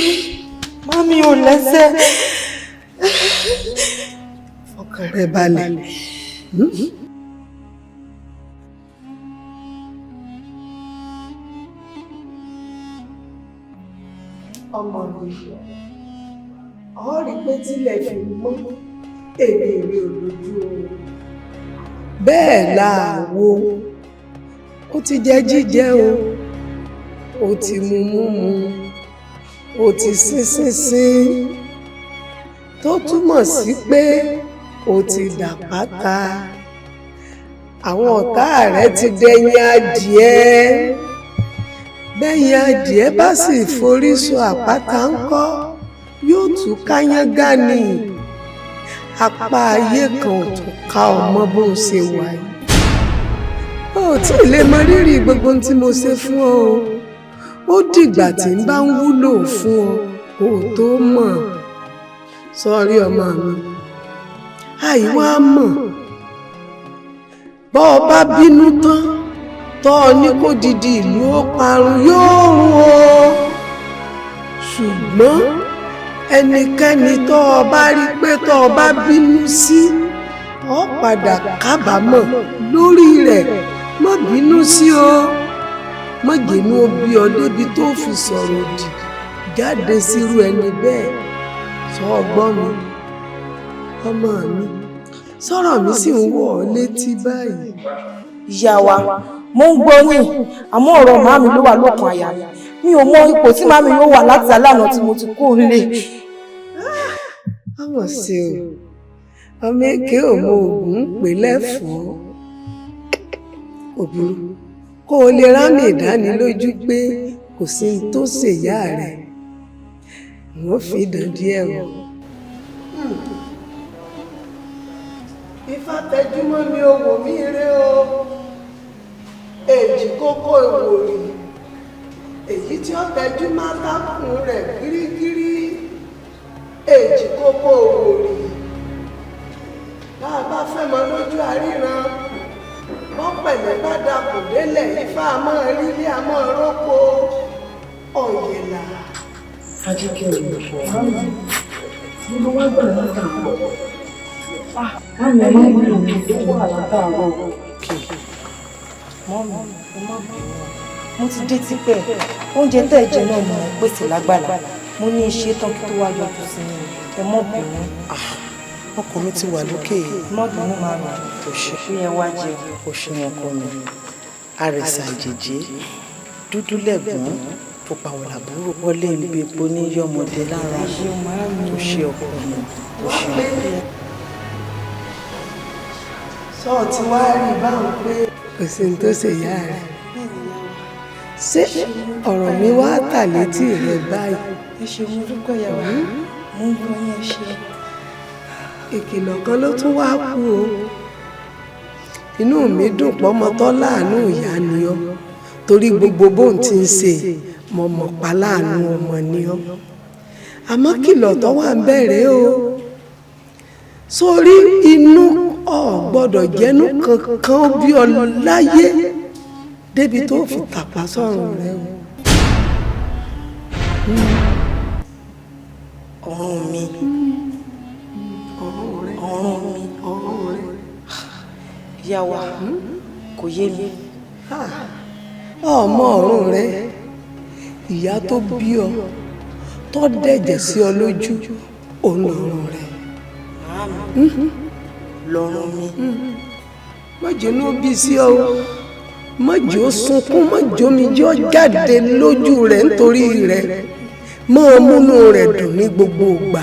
màmí ò lẹ́sẹ̀. Fọkàn rẹ balẹ̀. Ọmọ mi, ọ rí pé tílẹ̀ fi mọ́ èmi rí olójú oorun. Bẹ́ẹ̀ láàwo, ó ti jẹ jíjẹ o, ó ti mu múmu, ó ti sín sínsín, tó túmọ̀ sí pé ó ti dàpáta. Àwọn ọ̀tá rẹ̀ ti dẹ̀yìn adìẹ. Bẹ́yìn adìẹ bá sì forí sọ àpáta ńkọ́, yóò tún káyángá ni. Apá ayé kan ò tún ká ọmọ bó ṣe wà yìí. O ò tí ì lè mọ rírì gbogbo ohun tí mo ṣe fún ọ o. Ó dìgbà tí ń bá ń wúlò fún ọ kó o tó mọ̀. Sọ́rí ọmọ mi, àìwá mọ̀. Bọ́ ọ bá bínú tán, tọ́ ọ ní kó didi ìlú ó parun yóò run o. Ṣùgbọ́n ẹnikẹ́ni tọ́ ọ bá rí pé tọ́ ọ bá bínú sí, Ọ padà kábàámọ̀ lórí rẹ̀. Má bínú sí o, má jẹ́nu ó bí ọ débi tó fi sọ̀rọ̀ òdì jáde sírú ẹni bẹ́ẹ̀. Sọ ọgbọ́n mi, ọmọ mi, sọ̀rọ̀ mi sì ń wọ̀ ọ́ létí báyìí. Ìyá wa, mo ń gbọ́ yín, àmọ́ ọ̀rọ̀ màámi ló wà lọ́kàn àyà mi. Mi ò mọ ipò tí màámi yóò wà láti alánà tí mo ti kó lé. Ọmọ sí o, ọmọ èké ò mọ ògùn ń pè lẹ́fọ̀ọ́. Kò burú, kó o lè rámì ìdánilójú pé kò sí ní tó ṣèyá rẹ̀, n ó fi dàn díẹ̀ wọ̀. Ifá tẹjúmọ́ mi ò wò mí ré o, èjì kókó ìwòrì, èyí tí ó tẹjú má tákùn rẹ̀ gírígírí, èjì kókó ìwòrì. Bá a bá fẹ́ mọ lójú àríran, bọ́pẹ̀lẹ́ bá dapò délẹ̀, Ifá a máa rílé a máa róko ọ̀yẹ̀là. Ajíkẹ́ olùkọ́, mo wá gbà látàárọ̀. Mami, ẹ má bínú, ó wà látàárọ̀. Mọ́mí, ẹ má bínú. Mo ti dé tipẹ́. Oúnjẹ tẹ́ ẹ jẹ náà mò ń pèsè lágbàlá. Mo ní iṣẹ́ tán kí tó wá yọjú sí mi. Ẹ má bínú. Ọkọ mi ti wà lókè. Má bínú màmá. Kò ṣe. Ó yẹ wá jẹun. O ṣeun ọkọ mi. Àrẹ̀sà àjèjì, dúdú lẹ̀gbọ́n, pupa wọ̀ làbúrò. Wọlé ń bepo ní yọmọdé lára. Tó ṣe ọkọ mi. O ṣeun. Sọ ti wá rí báwọn pé kò sí ní tó ṣe ìyá rẹ̀. Ṣé ọ̀rọ̀ mi wá tà létí rẹ báyìí? Ẹ ṣe, mo dúpẹ́ ìyá wa. Mo ń gbọ́ yín, ẹ ṣe. Ìkìlọ̀ kan ló tún wá kú o. Inú mi dùn pọ́mọtọ́ láàánú ìyá ni ọ́, torí gbogbo bóun ti ń ṣe mo mọ̀ pa láàánú ọmọ ni ọ́. Àmọ́ kìlọ̀ tó wà ń bẹ̀rẹ̀ o, sórí inú ọ̀ gbọ́dọ̀ jẹ́nu kankan bí ọ láyé débi tó fi tàpá sọ̀rọ̀ rẹ o. Ọ̀run mi. Ọ̀run mi. Ìyá wa, kò yé mi. Ọmọ ọ̀run rẹ, ìyá tó bí ọ, tó dẹ̀jẹ̀ sí ọ lójú, òun lọ̀run rẹ. Màámi, lọ̀run mi. Má jẹ́ inú bí sí ọ o, má jẹ́ ó sunkún, má jẹ́ omijé ó jáde lójú rẹ̀ nítorí rẹ̀. Máa múnú rẹ̀ dùn ní gbogbo ìgbà.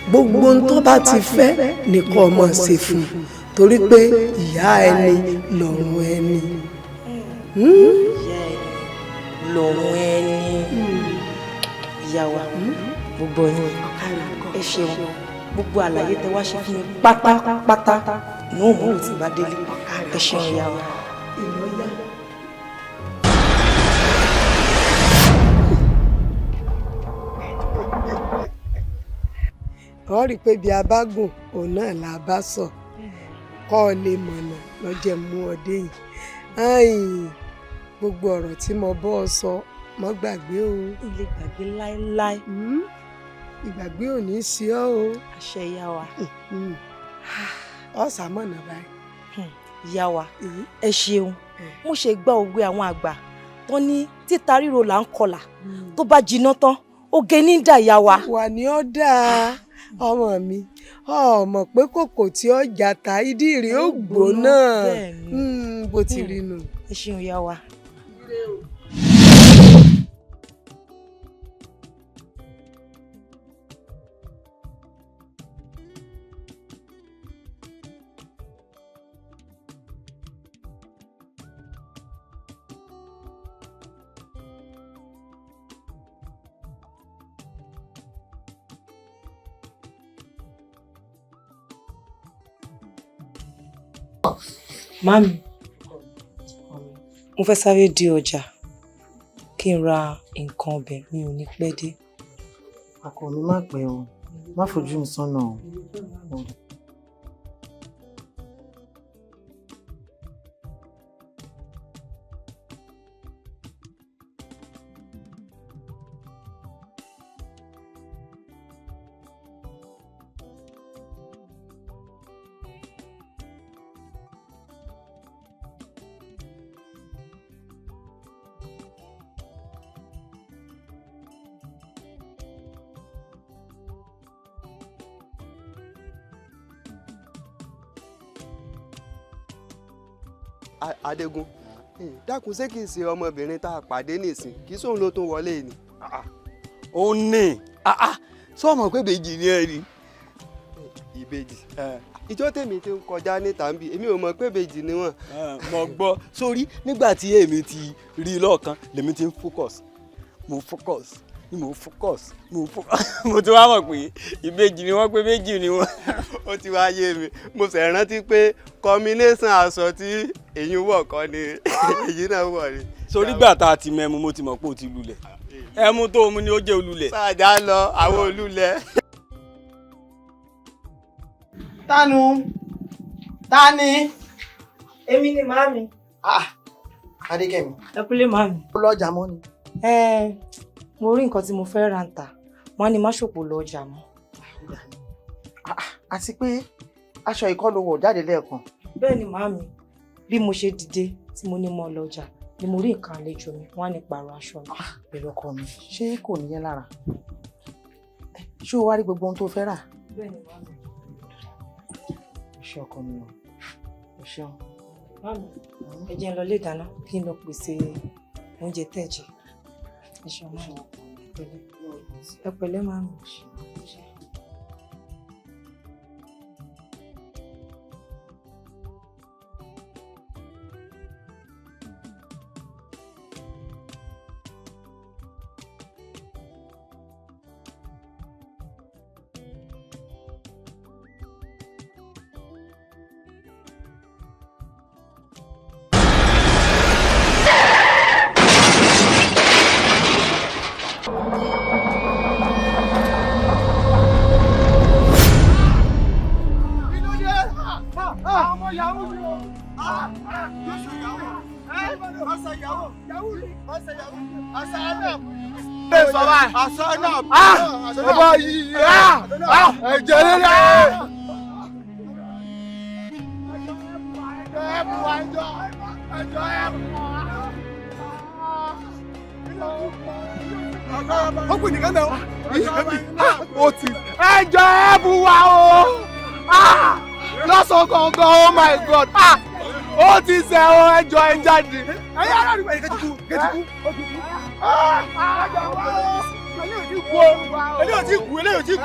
Gbogbo ohun tó bá ti fẹ́ nìkan ọmọ ṣe fún un, torí pé ìyá ẹni lọ̀run ẹni. Ìyá ẹni lọ̀run ẹni. Ìyá wa, gbogbo yín, ẹ ṣeun. Gbogbo àlàyé tẹ wá ṣe fún mi pátápátá ní òun ò tí bá délé. Ẹ ṣeun ìyá wa. Ọ rí i pé bí a bá gùn òun náà là bá sọ, kọ́ ọ lè mọ̀nà lọ́jẹ̀ mú ọ dé yìí. Àìn, gbogbo ọ̀rọ̀ tí mo bọ́ ọ sọ, mọ́ gbàgbé o. Ilé gbàgbé láéláé. Ìgbàgbé ò ní sí ọ o. Àṣẹ ìyá wa. Ọ sàmọ̀nà báyìí. Ìyá wa, ẹ ṣeun. Mo ṣe gbọ́ òwe àwọn àgbà tó ní títa ríro là ń kọlà, tó bá jiná tán oge ní dà ìyá wa. Wà ní ó dáa ọmọ mi, ọmọ pé kòkò tí ó jata ìdí rẹ̀ ó gbóná bó ti rí nu. Ẹ ṣeun ìyá wa. Mami, mo fẹ́ sáré dé ọjà kí n ra nǹkan ọbẹ̀, mi ò ní pẹ́ dé. Ọkọ mi, má pẹ́ o, má fojú mi sọ́nà o. Adégún, dákun, ṣé kìí ṣe ọmọbìnrin tá a pàdé nìsín kì í sóun ló tún wọlé ni? Ó ní sọ mọ̀ pé ìbejì ni ẹ ni. Ìbejì? Ìjọ tèmi ti ń kọjá níta ń bí, èmi ò mọ̀ pé ìbejì ni wọ́n. Mo gbọ́ sórí nígbà tí èmi ti rí i lọ́ọ̀kan lèmi ti ń focus, mo focus, mo focus, mo focus, mo ti wá mọ̀ pé ìbejì ni wọ́n, pé méjì ni wọ́n. Ó ti wá yé mi. Mo sì rántí pé combination aṣọ tí èyí wọ̀ kọ́ ni èyí náà wọ̀ ni. Sórí gbà tá a ti mẹ́mu, mo ti mọ̀ pé o ti lulẹ̀. Ẹmu tó mu ni ó jẹ́ olulẹ̀. Sáàjà lọ àwọn olulẹ̀. Tánu tani. Èmi ni, màámi. Adékẹ́mi. Ẹ kúlé, màámi. Ó lọ́jà mọ́ ni. Ẹ mo rí nǹkan tí mo fẹ́ rà ń tà, wọ́n á ní má ṣòpò lọ ọjà mọ́. Àti pé aṣọ ìkọlù wọ̀ jáde lẹ́ẹ̀kan. Bẹ́ẹ̀ ni, màámi. Bí mo ṣe dìde tí mo ní mo lọ ọjà ni mo rí nǹkan àlejò mi, wọ́n á ní pààrọ̀ aṣọ mi. Pẹ̀lú ọkọ mi, ṣé kò ní yẹn lára? Ṣé o wá rí gbogbo ohun tó fẹ́ rà? Bẹ́ẹ̀ ni, màámi. O ṣé ọkọ mi o, o ṣeun. Màámi, ẹ jẹ́ n lọ ilé ìdáná kí n lọ pèsè oúnjẹ tẹ́ jẹ. Ẹ ṣeun, màámi. Ẹ pẹ̀lẹ́, màámi. Yahoo ni o. Ọba yìí ẹ̀jẹ̀ rírẹ̀. Ó kù nìkan náà ó ti ẹjọ́ ẹ bù wá o lọ́sàn-án gangan. Oh my God, ó ti sẹ́ ọ. Ẹjọ́ ẹ jáde. Ẹ̀yin aráàlú, ẹ̀yin kẹ́tì kú, kẹ́tì kú, ó ti kú. Eléyìí ò tí kú, eléyìí ò tí kú,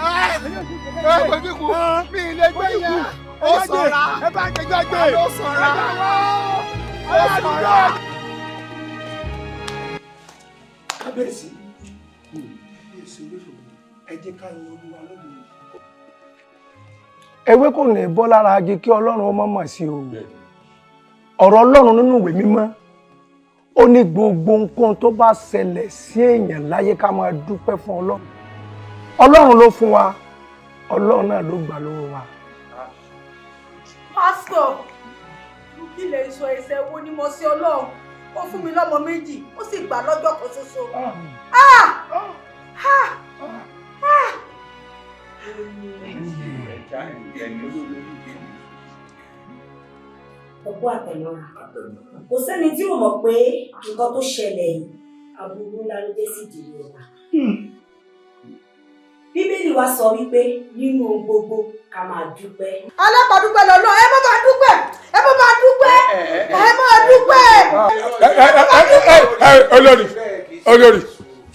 eléyìí ò tí kú. Mi ì lè gbé yẹn. Ó sọ̀ra, ẹ bá gbẹjọ́ gbé. Ó sọ̀ra, ó sọ̀ra. Kábíyèsí, kábíyèsí olóṣogbo, ẹ jẹ́ ká yin Olúwa lógo. Ewé kò ní bọ́ lára agi kí Ọlọ́run ó mọ̀ mọ̀ sí o. Ọ̀rọ̀ Ọlọ́run nínú ìwé mímọ́, ó ní gbogbo nǹkan tó bá ṣẹlẹ̀ sí èèyàn láyé, ká máa dúpẹ́ fún Ọlọ́run. Ọlọ́run ló fún wa, Ọlọ́run náà ló gbà lọ́wọ́ wa. Pásítọ̀, kí lè sọ ẹsẹ̀ wo ni mo ṣe Ọlọ́run? Ó fún mi lọ́mọ méjì, ó sì gbà lọ́jọ́ kan ṣoṣo. Ah! Ah! Ah! Ọkọ àtẹnura, kò sẹ́ni tí ò mọ̀ pé nǹkan tó ṣẹlẹ̀ yìí, aburú ńlá ló jẹ́ sí ìdílé wa. Bíbélì wa sọ wípé nínú ohun gbogbo, ká máa dúpẹ́. Alábàádúpẹ́ lọ́lọ́. Ẹ má máa dúpẹ́, ẹ má máa dúpẹ́, ẹ má dúpẹ́. Olórí, olórí,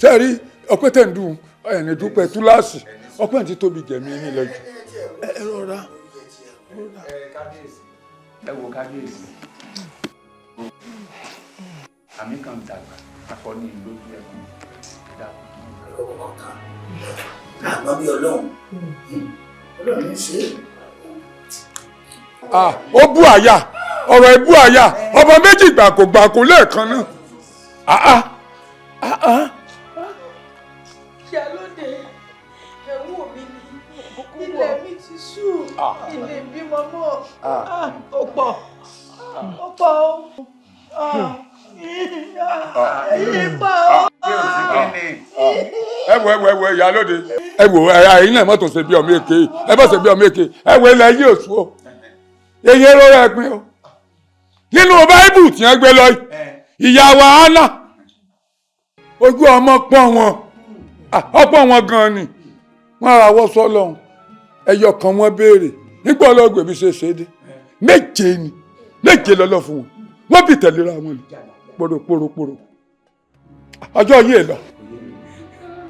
sẹ́ẹ̀rí ọpẹ́ tẹ̀ ń dùn ẹ̀ẹ́nì dúpẹ́ túláàsì. Ọpẹ́ ti tóbi jẹ̀mí yín lọ jù. Ẹ rọra. Ẹ wo kábíyèsí, àmì kan dàgbà akọni lójú ẹkùn dàpọ̀. Àgbọn bí Ọlọ́run, Ọlọ́run ní ṣe é. Ah, ó bú àyà, ọ̀rọ̀ ẹ̀ bú àyà. Ọba méjì gbàkógbàkó lẹ́ẹ̀kan náà. Ah ah ah ah. Ìyálóde, ẹ̀wọ̀n mi ni ilẹ̀ mi ti sú, ilé bímọ mọ́. Ó pọ̀, ó pọ̀ ó, èyí pọ̀ ó. Ẹ wo, ẹ wo, ẹ wo, ìyálóde, ẹ wo ẹ̀yin náà, mọ́tò ṣe bí ọmọ èké, ẹ bá ṣe bí ọmọ èké. Ẹ wo ilẹ̀ yìí, òṣù o, èyí ló rẹ̀ pin o. Nínú báíbù tí wọ́n gbé lọ yìí, ìyá wa Hánà, ojú ọmọ pọ́n wọn, ọ̀pọ̀ wọn gan ni wọ́n ara wọ́ sọ́lọ́hún. Ẹyọ kan wọ́n béèrè nígbà ọlọ́gbẹ̀ bí ṣe ṣe dé, méje ni, méje lọ́lọ́ fún wọn. Wọ́n bì tẹ̀léra wọn ni pòròpòròpòrò. Ọjọ́ yìí lọ.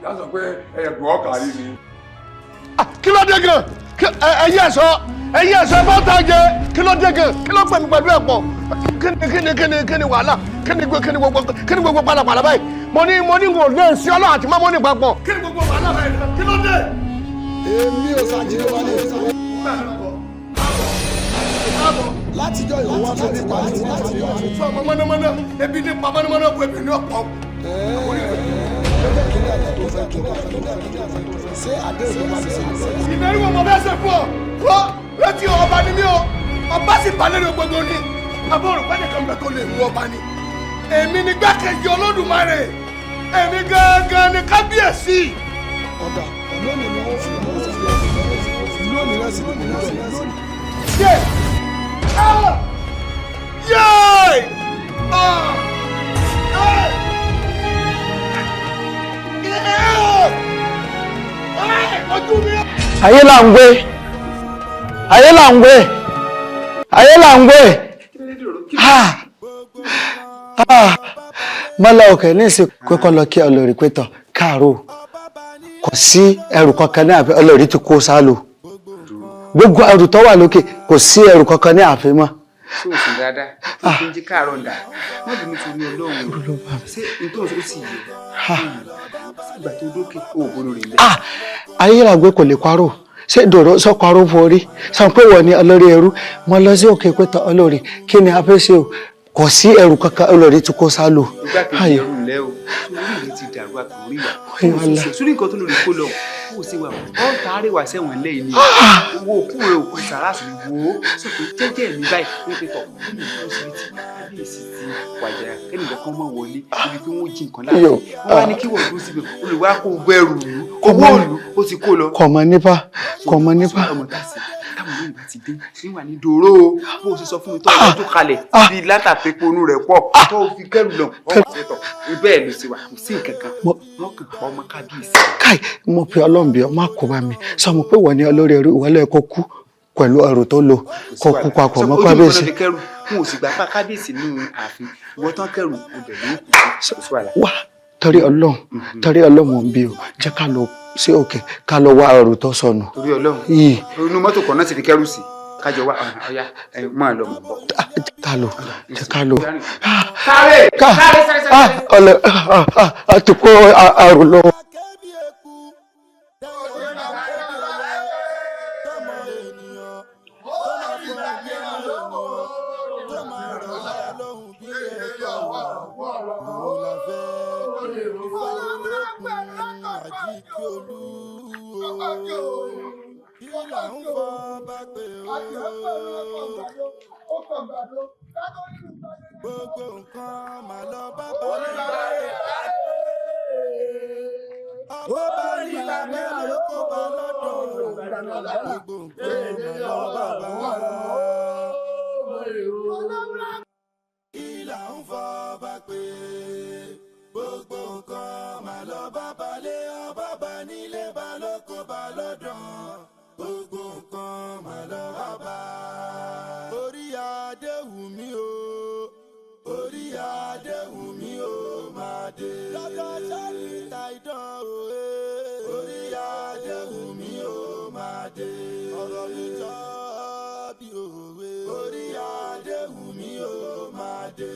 Yá sọ pé ẹ̀gbọ́n ọkà yìí ni. Kí ló dé gan? Ẹ̀yin ẹ̀ṣọ́, ẹ̀yin ẹ̀ṣọ́ ẹ bá ta jẹ. Kí ló dé gan? Kí ló pẹ̀lú pẹ̀lú ẹ̀pọ̀? Kí ni wàhálà? Kí ni gbogbo pàlàpàlà báyìí? Mo ní n kò lè sí Ọlọ́run àti mọ́mọ́ ní papọ̀. Kí ni gbogbo wàhálà báyìí? Kí ló dé? Èmi ò ṣàjìnnà wà ní ìsàlẹ̀. Látijọ́ ìwọ wá fún mi pàdé látijọ́. Fún ọmọ mọ́nàmọ́ná, ebi ní pa mọ́nàmọ́ná kú ebi ní ọ̀pọ̀. Lọ́jọ́ kìíní àná tó fẹ́ kí n ṣe àdéhùn tó bá ti ṣe. Ìlérí wo mo fẹ́ ṣe fún ọ? Wọ́n rántí ọba ni mí o, ọba sì bá lórí gbogbo ni. Àbọ̀ òrùka nìkan bẹ̀ tó lè mú ọba ni. Èmi ni gbákejì Olódùmarè, èmi gangan ni kábíyèsí. Ọ̀dà lónìí ni wọ́n fi àwọn òfin lónìí náà sì lónìí náà sì lónìí. Yé! Ah! Yé! Ah! Ah! Ayé là ń gbé, ayé là ń gbé, ayé là ń gbé. Mọ́lá òkè ní ìsìnkú kọ́ lọ kí olórí pé tọ̀ káàró, kò sí ẹrù kankan ní ààfin. Olórí ti kó sálò, gbogbo ẹrù tó wà lókè, kò sí ẹrù kankan ní ààfin mọ́. Ṣé o sùn dáadáa tó fi ń jí káàárọ̀ ń dà? Wọ́n bí mi ti rí Ọlọ́run, ṣé n tó ń sọ sì yẹ ìgbà tó dókè oògùn rẹ̀ lẹ́. Ayéragbe kò lè parọ́. Ṣé dòrò sọkọ arúgbó orí sọ pé wọ́n ní olórí ẹrú? Mo lọ sí òkè pé tọ olórí, kí ni a fẹ́ ṣe o? Kò sí ẹrù kankan, olórí ti kó sálò. Igbákejì ẹrù ńlẹ o, sórí rẹ ti dàrú àtòrí wa, sórí nǹkan tó lórí kó lọ kó o sì wà ọ ń taari wà sẹ́wọ̀n lẹ́yìn ni owó òkú rẹ òkú sàrásì wò ó sọ pé jẹ́jẹ́ mi báyìí ní pé tọ̀ kí ni nǹkan síbi tí kábíyèsí ti wàjà kẹ́nìkan kan mọ̀ wọlé ibi pé wọ́n jí nǹkan láàrin wọ́n wá ní kí wọ́n dúró síbi olùwà kó gbẹrù ìlú owó òlù ó ti kó lọ. Kò mọ nípa, kò mọ nípa. Ọmọ tá a sì táwọn olóyìn bá ti dé níwà ní dòró o, bó o ṣe sọ fún mi tó o tó kalẹ̀ bíi látàpépo inú rẹ̀ pọ̀ tó o fi kẹ́rù lọ ọmọ ṣe tọ̀ bẹ́ẹ̀ ló ṣe wà, kò sí nǹkan kan wọ́n kàn pa ọmọ kábíyèsí. Káì, mo pe Ọlọ́run bí ọ má kó bá mi. Sọ mo pé wọ́n ní olórí ẹrú, ìwọ ló kó kú pẹ̀lú ẹrù tó lò, kó kú papọ̀ mọ́ kábíyèsí. Ojú mi kẹrù n ò sì gbà pa kábíyèsí nínú ààfin, ìwọ tán kẹrù ibẹ̀ ló kù sí wàhálà. Wá torí Ọlọ́run, torí Ọlọ́run mò ń bí o, jẹ́ ká lọ sí òkè ká lọ wá ẹrù tó sọnù. Torí Ọlọ́run, inú mọ́tò kan náà sì fi kẹrù sí kájọ wá ọ̀yá máa lọ mọ̀ bọ̀. Ká lọ, jẹ́ ká lọ. Sáré sáré sáré sáré. Ọlẹ àti kó ẹrù lọ. Gbogbo nǹkan mà lọ bá balẹ̀. Ó bá rí lábẹ́ ló kó bá lọ́dọ̀. Gbogbo nǹkan mà lọ bá bá. Ìlà ń fọ́ bá pé. Gbogbo nǹkan mà lọ bá balẹ̀. Ọba bá nílé bá lóko bá lọ́dọ̀. Gbogbo nǹkan mà lọ bá bá. Orí adé wù mí o, orí adé wù mí o máa dé. Lọ́dọ̀ sọ́ọ̀lì ta idán o ee. Orí adé wù mí o máa dé. Ọ̀rọ̀ mi jọ bí òwe. Orí adé wù mí o máa dé.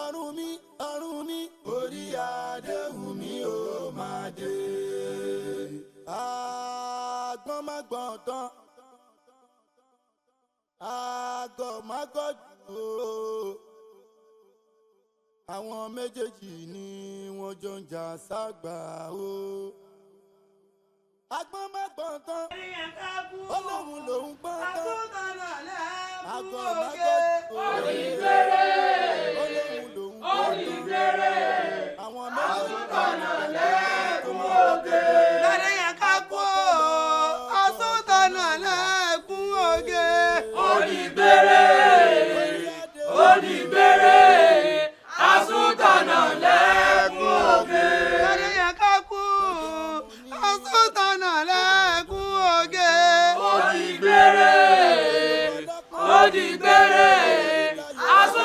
Ọrùn mi, ọrùn mi, orí adé wù mí o máa dé. Àgbọ̀n má gbọ̀n tán, àgọ̀ má gọ̀ jù o. Àwọn méjèèjì ni wọ́n jọ ń jà ságbà o. Agbọ́n má gbọ́n tán, Ọlọ́run lòún gbọ́n tán. Àgọ̀ má gọ̀ jù o. Ọlọ́run lòún gbọ́n tán. Àwọn méjèèjì lẹ́kùn oge. Lọ́dẹ̀ yẹn ká kú o, ọ̀sùntànà lẹ́kùn oge. Onígbèrè, onígbèrè, asúntànà lẹ́kùn oge. Lọ́dẹ̀ yẹn ká kú o, ọ̀sùntànà lẹ́kùn oge. Onígbèrè, onígbèrè, asúntànà.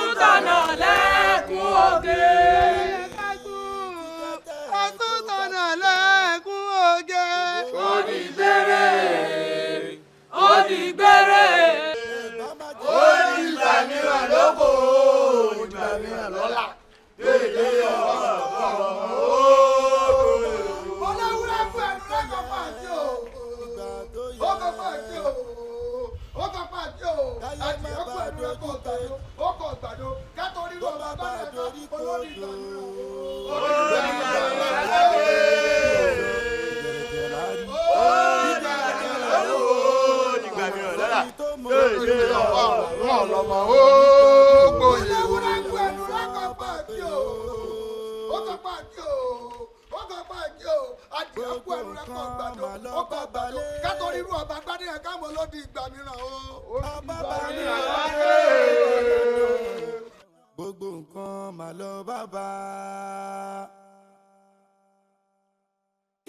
Gbogbo nǹkan mà lọ bàbá.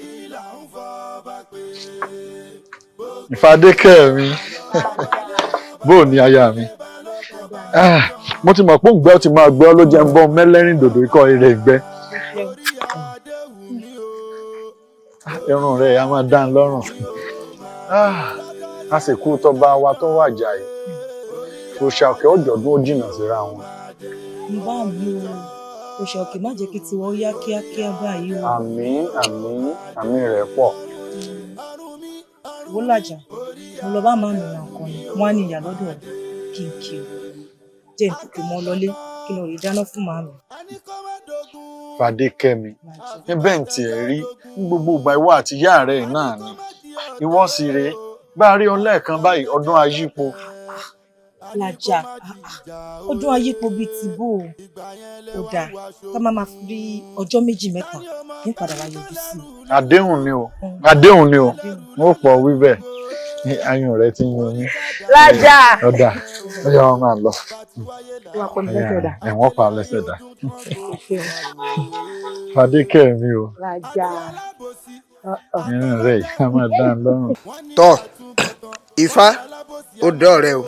Ìlà ń fọ́ bá pé. Ìfadékẹ́ mi, bó o ní aya mi? Mo ti mọ̀ pé òǹgbẹ́ ó ti máa gbẹ́ ló jẹ́ ń bọ́ mẹ́lẹ́rìn dòdò ikọ̀ eré ìgbẹ́. Irun rẹ̀ a máa dá ń lọ́rùn. A sì kú tọba wa tó wà jàì. Òòṣà òkè ọ̀jọ̀dún ó jìnnà síra wọn. Ń bá mi o, òòṣà òkè má jẹ́ kí tiwọn yá kíákíá báyìí o. Àmín àmín àmín rẹ̀ pọ̀. Wó làjà, mo lọ bá màmá mi ra nǹkan ni, wọ́n á ní ìyá lọ́dọ̀ rẹ̀ kí n kí o. Jẹ́ n tètè mọ́ lọlé kí n lọ rí dáná fún màmá mi. Fadékẹ́mi, níbẹ̀ ń tiẹ̀ rí ní gbogbo ìgbà ìwọ àti ìyá rẹ̀ náà ni. Ìwọ sì rèé, bá a rí ọ lẹ́ẹ̀kan báyìí ọdún ayípo. Làjà, ọdún ayípo bíi ti bó o. Ó dáa, ká má máa fi ọjọ́ méjì mẹ́ta ní padà wá yọjú sí i. Àdéhùn ni o, àdéhùn ni o, n ó pọ̀ wí bẹ́ẹ̀. Ayùn rẹ ti ń yún mí. Lájà. Ọ̀dà, ó yẹ wọn máa lọ. Ẹ̀wọ̀n pa lẹ́sẹ̀ dà. Fadékẹ́ mi o. Lájà. Irun rẹ̀ yìí á máa dá lọ́rùn. Tọ́ Ifá ó dọ́ rẹ o,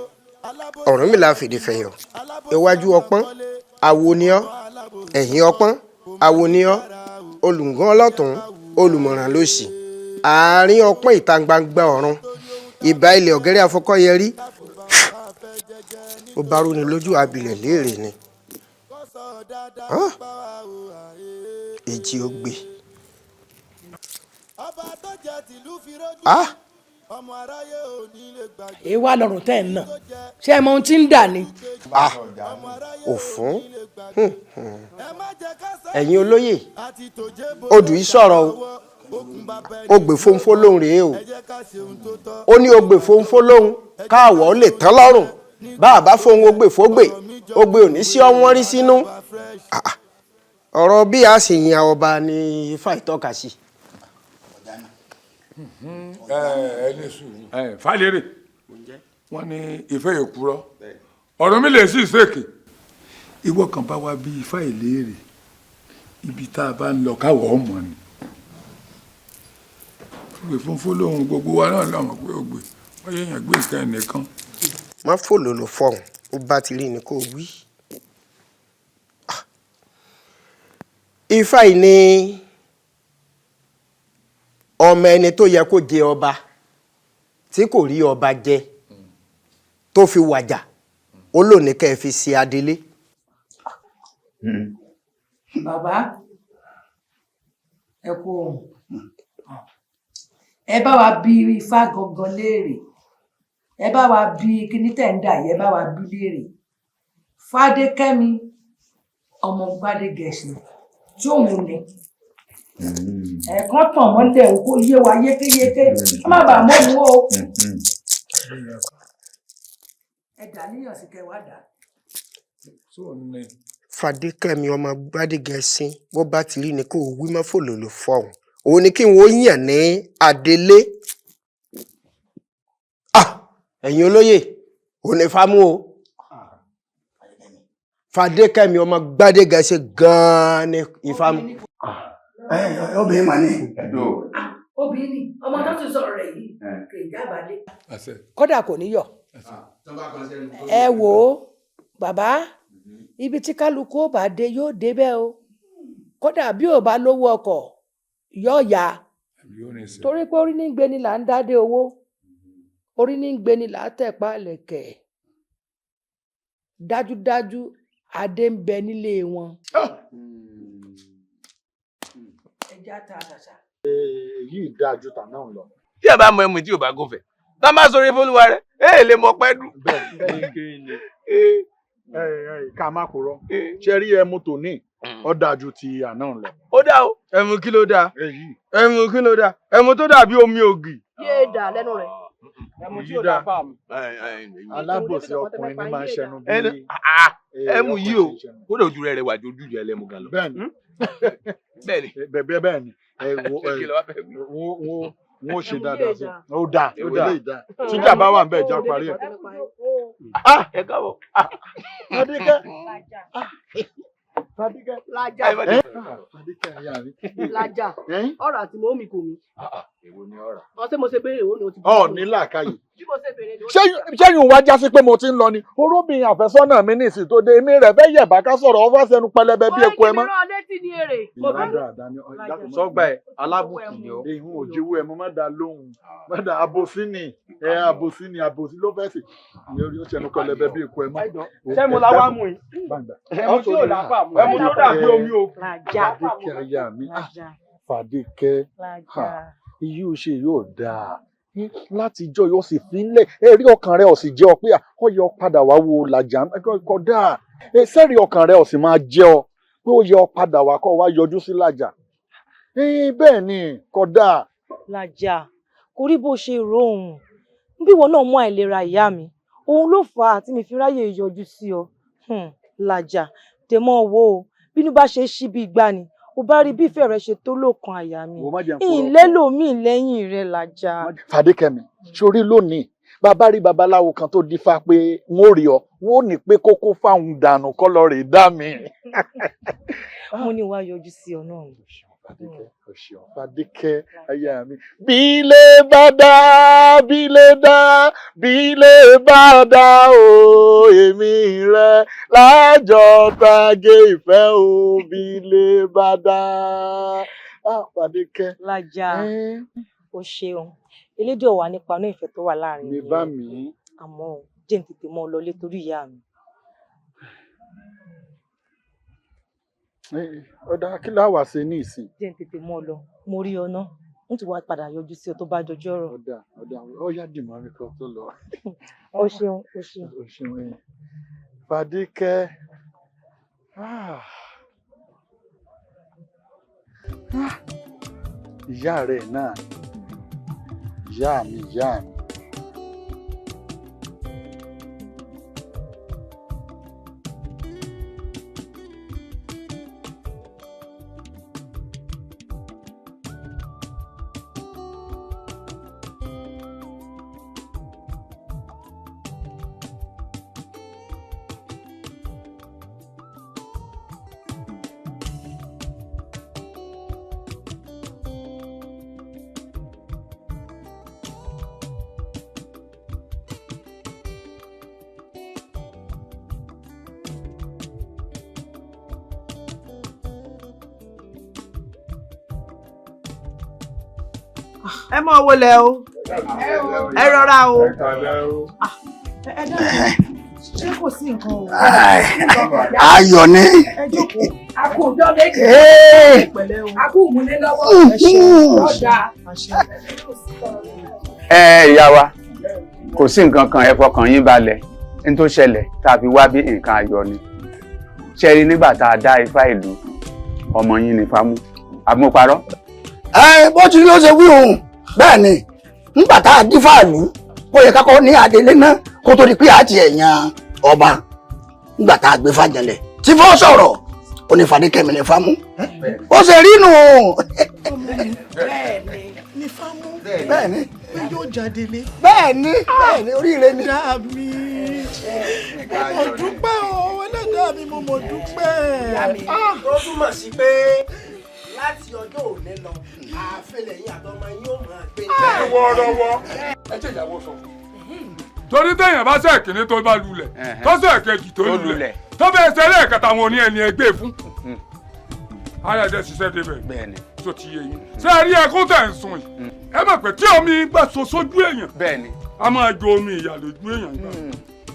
Ọ̀rúnmìlà fìdí fẹ̀yọ̀, iwájú ọpọ́n awo ni ọ́, ẹ̀yìn ọpọ́n awo ni ọ́, olùngán ọlọ́tún olùmọ̀ràn lósì, àárín ọpọ́n ìta gbangba ọ̀run, ìbà ilẹ̀ ọ̀gẹ́rẹ́ afọkọ́yẹrí, ó bá rúni lójú abilẹ̀ léèrè ni. Èjì ó gbè. Èèwà lọrùn tẹ́ ẹ̀ ń nà, ṣé ẹ mọ ohun tí ń dà ni. Òfún ẹ̀yin olóyè, odù yìí sọ̀rọ̀ o, ó gbè fónfó lóhùn rèé o, ó ní ó gbè fónfó lóhùn káàwọ̀ ó lè tán lọ́rùn, bá a bá fóun ó gbè fógbè, ó gbè òní sí ọwọ́n rí sínú. Ọ̀rọ̀ bí a ṣe yan ọba ni Ifá ìtọ́ka sí. Ẹ ní sùúrù Falérè, wọ́n ní ìfẹ́ èkúrọ́, ọ̀rọ̀ mi lè sí ìsèké. Ìwọ kan bá wa bí Ifá ìléèrè, ibi tá a bá ń lọ káwọ̀ ọmọ ni. Ògbè funfun lóhun gbogbo wa náà lọ́mọ pé ògbè wọ́n yéèyàn gbé nǹkan ẹnìkan. Má fòlòlò fọhùn, ó bá ti rí ni kò wí. Ifá yìí ni ọmọ ẹni tó yẹ kó jẹ ọba tí kò rí ọba jẹ tó fi wàjà, ó lò ní kẹ́ ẹ fi ṣe adelé. Bàbá ẹ kú ohun, ẹ bá wa bi Ifá gangan léèrè, ẹ bá wa bi kíní tẹ̀ ń dà yìí, ẹ bá wa bi léèrè. Fadékẹ́mi ọmọ Gbádégẹṣin tí òun ni ẹ̀ẹ̀kan tàn mọ́lẹ̀ o, kó yé wa yékéyéké, ká má bàa mọ́ òun o. Ẹ dà níyàn sí kẹwàá dà. Fadékẹ́mi ọmọ Gbádégẹṣin, bó bá ti rí ni kó wí, má fòlòlò fọhùn, òun ni kí n ó yàn ní adelé. Ẹ̀yin olóyè, òun ni fámú o. Fadékẹ́mi ọmọ Gbádégẹṣin gan-an ni Ifá mú. Obìnrin mà ní. Obìnrin ni ọmọ tó ti sọ̀rọ̀ rẹ̀ yìí kì í jábàálẹ̀. Kódà kò ní yọ̀. Ẹ wò ó bàbá, ibi tí kálukú ó bá dé yóò débẹ̀ o, kódà bí ò bá lówó ọkọ̀ yóò yá, torí pé orí ní gbé ni là ń dádé owó, orí ní gbé ni là ń tẹ̀pá lẹ̀kẹ̀. Dájúdájú adé ń bẹ nílé wọn. Ẹja ta àṣàṣà. Èyí dáa ju tàná lọ. Tí a bá mọ ẹmu tí ò bá gòfẹ, tá a máa sọ orí fọlúwa rẹ, ẹ lè mọ pẹ́ dùn. Ká má kúrò, ṣe rí ẹmu tòní Ó dáa ju ti àná lọ. Ó dá o. Ẹmu kí ló dáa? Ẹmu kí ló dáa? Ẹmu tó dàbí omi ògì. Yéé dà lẹ́nu rẹ̀. Ẹmu tí ò dáa fà mí. Alábòsí ọkùnrin ní máa ń ṣẹnu bí. Ẹmu yìí o, kódà ojú rẹ rẹwà ju ojú rẹ lẹmu gan lọ. Bẹ́ẹ̀ni. Bẹ́ẹ̀ni. Bẹ́ẹ̀ bẹ́ẹ̀ ni. Kí ló wá fẹ́ wí? Wọ́n ó ṣe dáadáa sí i. Ó dáa, ó dáa. Tíjà bá wà ń bẹ̀ já parí ẹ̀. Ẹ káàbọ̀. Fadíkẹ́. Fadíkẹ́. Lájà. Fadíkẹ́ aya mi. Lájà. Ọ̀rọ̀ àti mọ́mí kò mí. Èwo ni ọ̀rà? Ọ̀sẹ̀ mo ṣe béèrè òun ni o ti. Ọ̀ ní làákàyè. Bí mo ṣe béèrè ni o. Ṣẹ́yìn wá já sí pé mo ti ń lọ ni orúbìnrin àfẹ́sọ́nà mi ní ìsìn tó dé èmi rẹ̀ fẹ́ yẹ̀bá ká sọ̀rọ̀ ọ fẹ́ sẹnu pẹlẹbẹ bí eku ẹ mọ́. Mo ń kí mi rán létí ní èrè. Sọgbà ẹ alábùkù ni ọ. Ìhun òjìwú ẹ mo má da lóhùn má da àbòsí ni ẹ àbòsí ni àbòsí ló fẹ́ sí ìyẹn orí ó sẹnu pẹlẹbẹ bí eku ẹ mọ́. Ṣé mo la wá mú yìí? Ẹmu tí ò lápá mú. Ẹmu tó dàbí omi ògì. Fadékẹ́ aya mi, Fadékẹ́, iyì ó ṣe yóò dáa látijọ́ yóò sì fi ń lẹ̀ ẹ̀rí ọkàn rẹ̀ ò sì jẹ́ ọ pé ó yẹ ọ padà wá wo làjà kódà sẹ́rí ọkàn rẹ̀ ò sì máa jẹ́ ọ pé ó yẹ ọ padà wá kó wá yọjú sí làjà bẹ́ẹ̀ ni kódà. Làjà kò rí bó ṣe rò òun bí ìwọ náà mú àìlera ìyá mi òun ló fà á tí mi fi ráyè yọjú sí ọ. Làjà tèmọ wo o bínú bá ṣe ṣí bí igbá ni ó bá rí bí ìfẹ́ rẹ ṣe tó lókan àyà mi ìlélòmíì lẹ́yìn rẹ Làjà. Fadékẹ́mi sórí lónìí bàbá rí babaláwo kan tó dífá pé n ó rí ọ n ó ní pé kókó fáwọn dànù kọ́ lọ rè dá mi. Mo ní wàá yọjú sí ọ náà. Fadékẹ́ o ṣeun Fadékẹ́ aya mi. Bílé bá dá bílé dá bílé bá dá o èmi rẹ lájọ tagé ìfẹ́ o bílé bá dá. Fadékẹ́. Làjà o ṣeun elédè wà nípa náà ìfẹ́ tó wà láàrin mi bá mi. Àmọ́ jẹ́ n tètè mọ́ ọ lọlé torí ìyá mi. Ọ̀dà kí la wá ṣe ní ìsìn. Jẹ́ n tètè mọ́ ọ lọ mo rí ọ ná n tún wá padà yọjú sí ọ tó bá jọjọ́ rọ̀. Ọ̀dà ọ̀dà ó yá dìmọ́ mi kan tó lọ. O ṣeun o ṣeun. O ṣeun ẹ Fadékẹ́. Ìyá rẹ̀ náà ìyá mi ìyá mi. Ẹ mọ owó lẹ o, ẹ rọra o. Ẹ dákun, ṣé kò sí nǹkan o? Ayọ̀ ni. Ẹ jókòó. A kú ọjọ́ méjì. Pẹ̀lẹ́ o. A kú ìmúlé lọ́wọ́. Ọ̀dà. Ẹ ìyá wa, kò sí nǹkan kan, ẹ fọkàn yín balẹ̀. N tó ṣẹlẹ̀ tá a fi wá bí nǹkan ayọ̀ ni. Ṣé rí nígbà tá a dá ifá ìlú, ọmọ yín ní fámú. Àbí mo parọ́? Ẹ bó ti ló ṣe wí òun bẹ́ẹ̀ ni nígbà tá a dífá ìlú ó yẹ kákọ́ ní adelé náà kó tó di pé àti ẹ̀yàn ọba nígbà tá a gbé fàjẹlẹ̀ tí fọ́ sọ̀rọ̀ ó ní Fadékẹ́mi ní fámú ó ṣe rí nù. Ní fámú. Bẹ́ẹ̀ni. Pé yóò jáde lé. Bẹ́ẹ̀ni bẹ́ẹ̀ni oríire ni. Ẹlẹ́dàá mi mo mọ̀ dúpẹ́ o, ẹlẹ́dàá mi mo mọ̀ dúpẹ́. Tó túmọ̀ sí pé láti ọjọ́ òní lọ àfẹlẹ̀ yín àtọmọ yín ó máa gbé. Wọ́ọ́rọ́wọ́ ẹ jẹ́ ìyàwó sọ. Torí téèyàn bá ṣe kìíní tó bá lulẹ̀ tó ṣe kejì tó lulẹ̀ tó bẹ́ẹ̀ ṣe lẹ́ẹ̀kẹta wọn ní ẹni ẹgbẹ́ fún. Ara ẹ̀jẹ̀ ṣiṣẹ́ débẹ̀ tó ti yé yín. Ṣé ẹ rí ẹkún tẹ̀ ń sun yìí? Ẹ mọ̀ pé tí omi gbà so sójú èèyàn a máa jo omi ìyà lójú èèyàn gbà.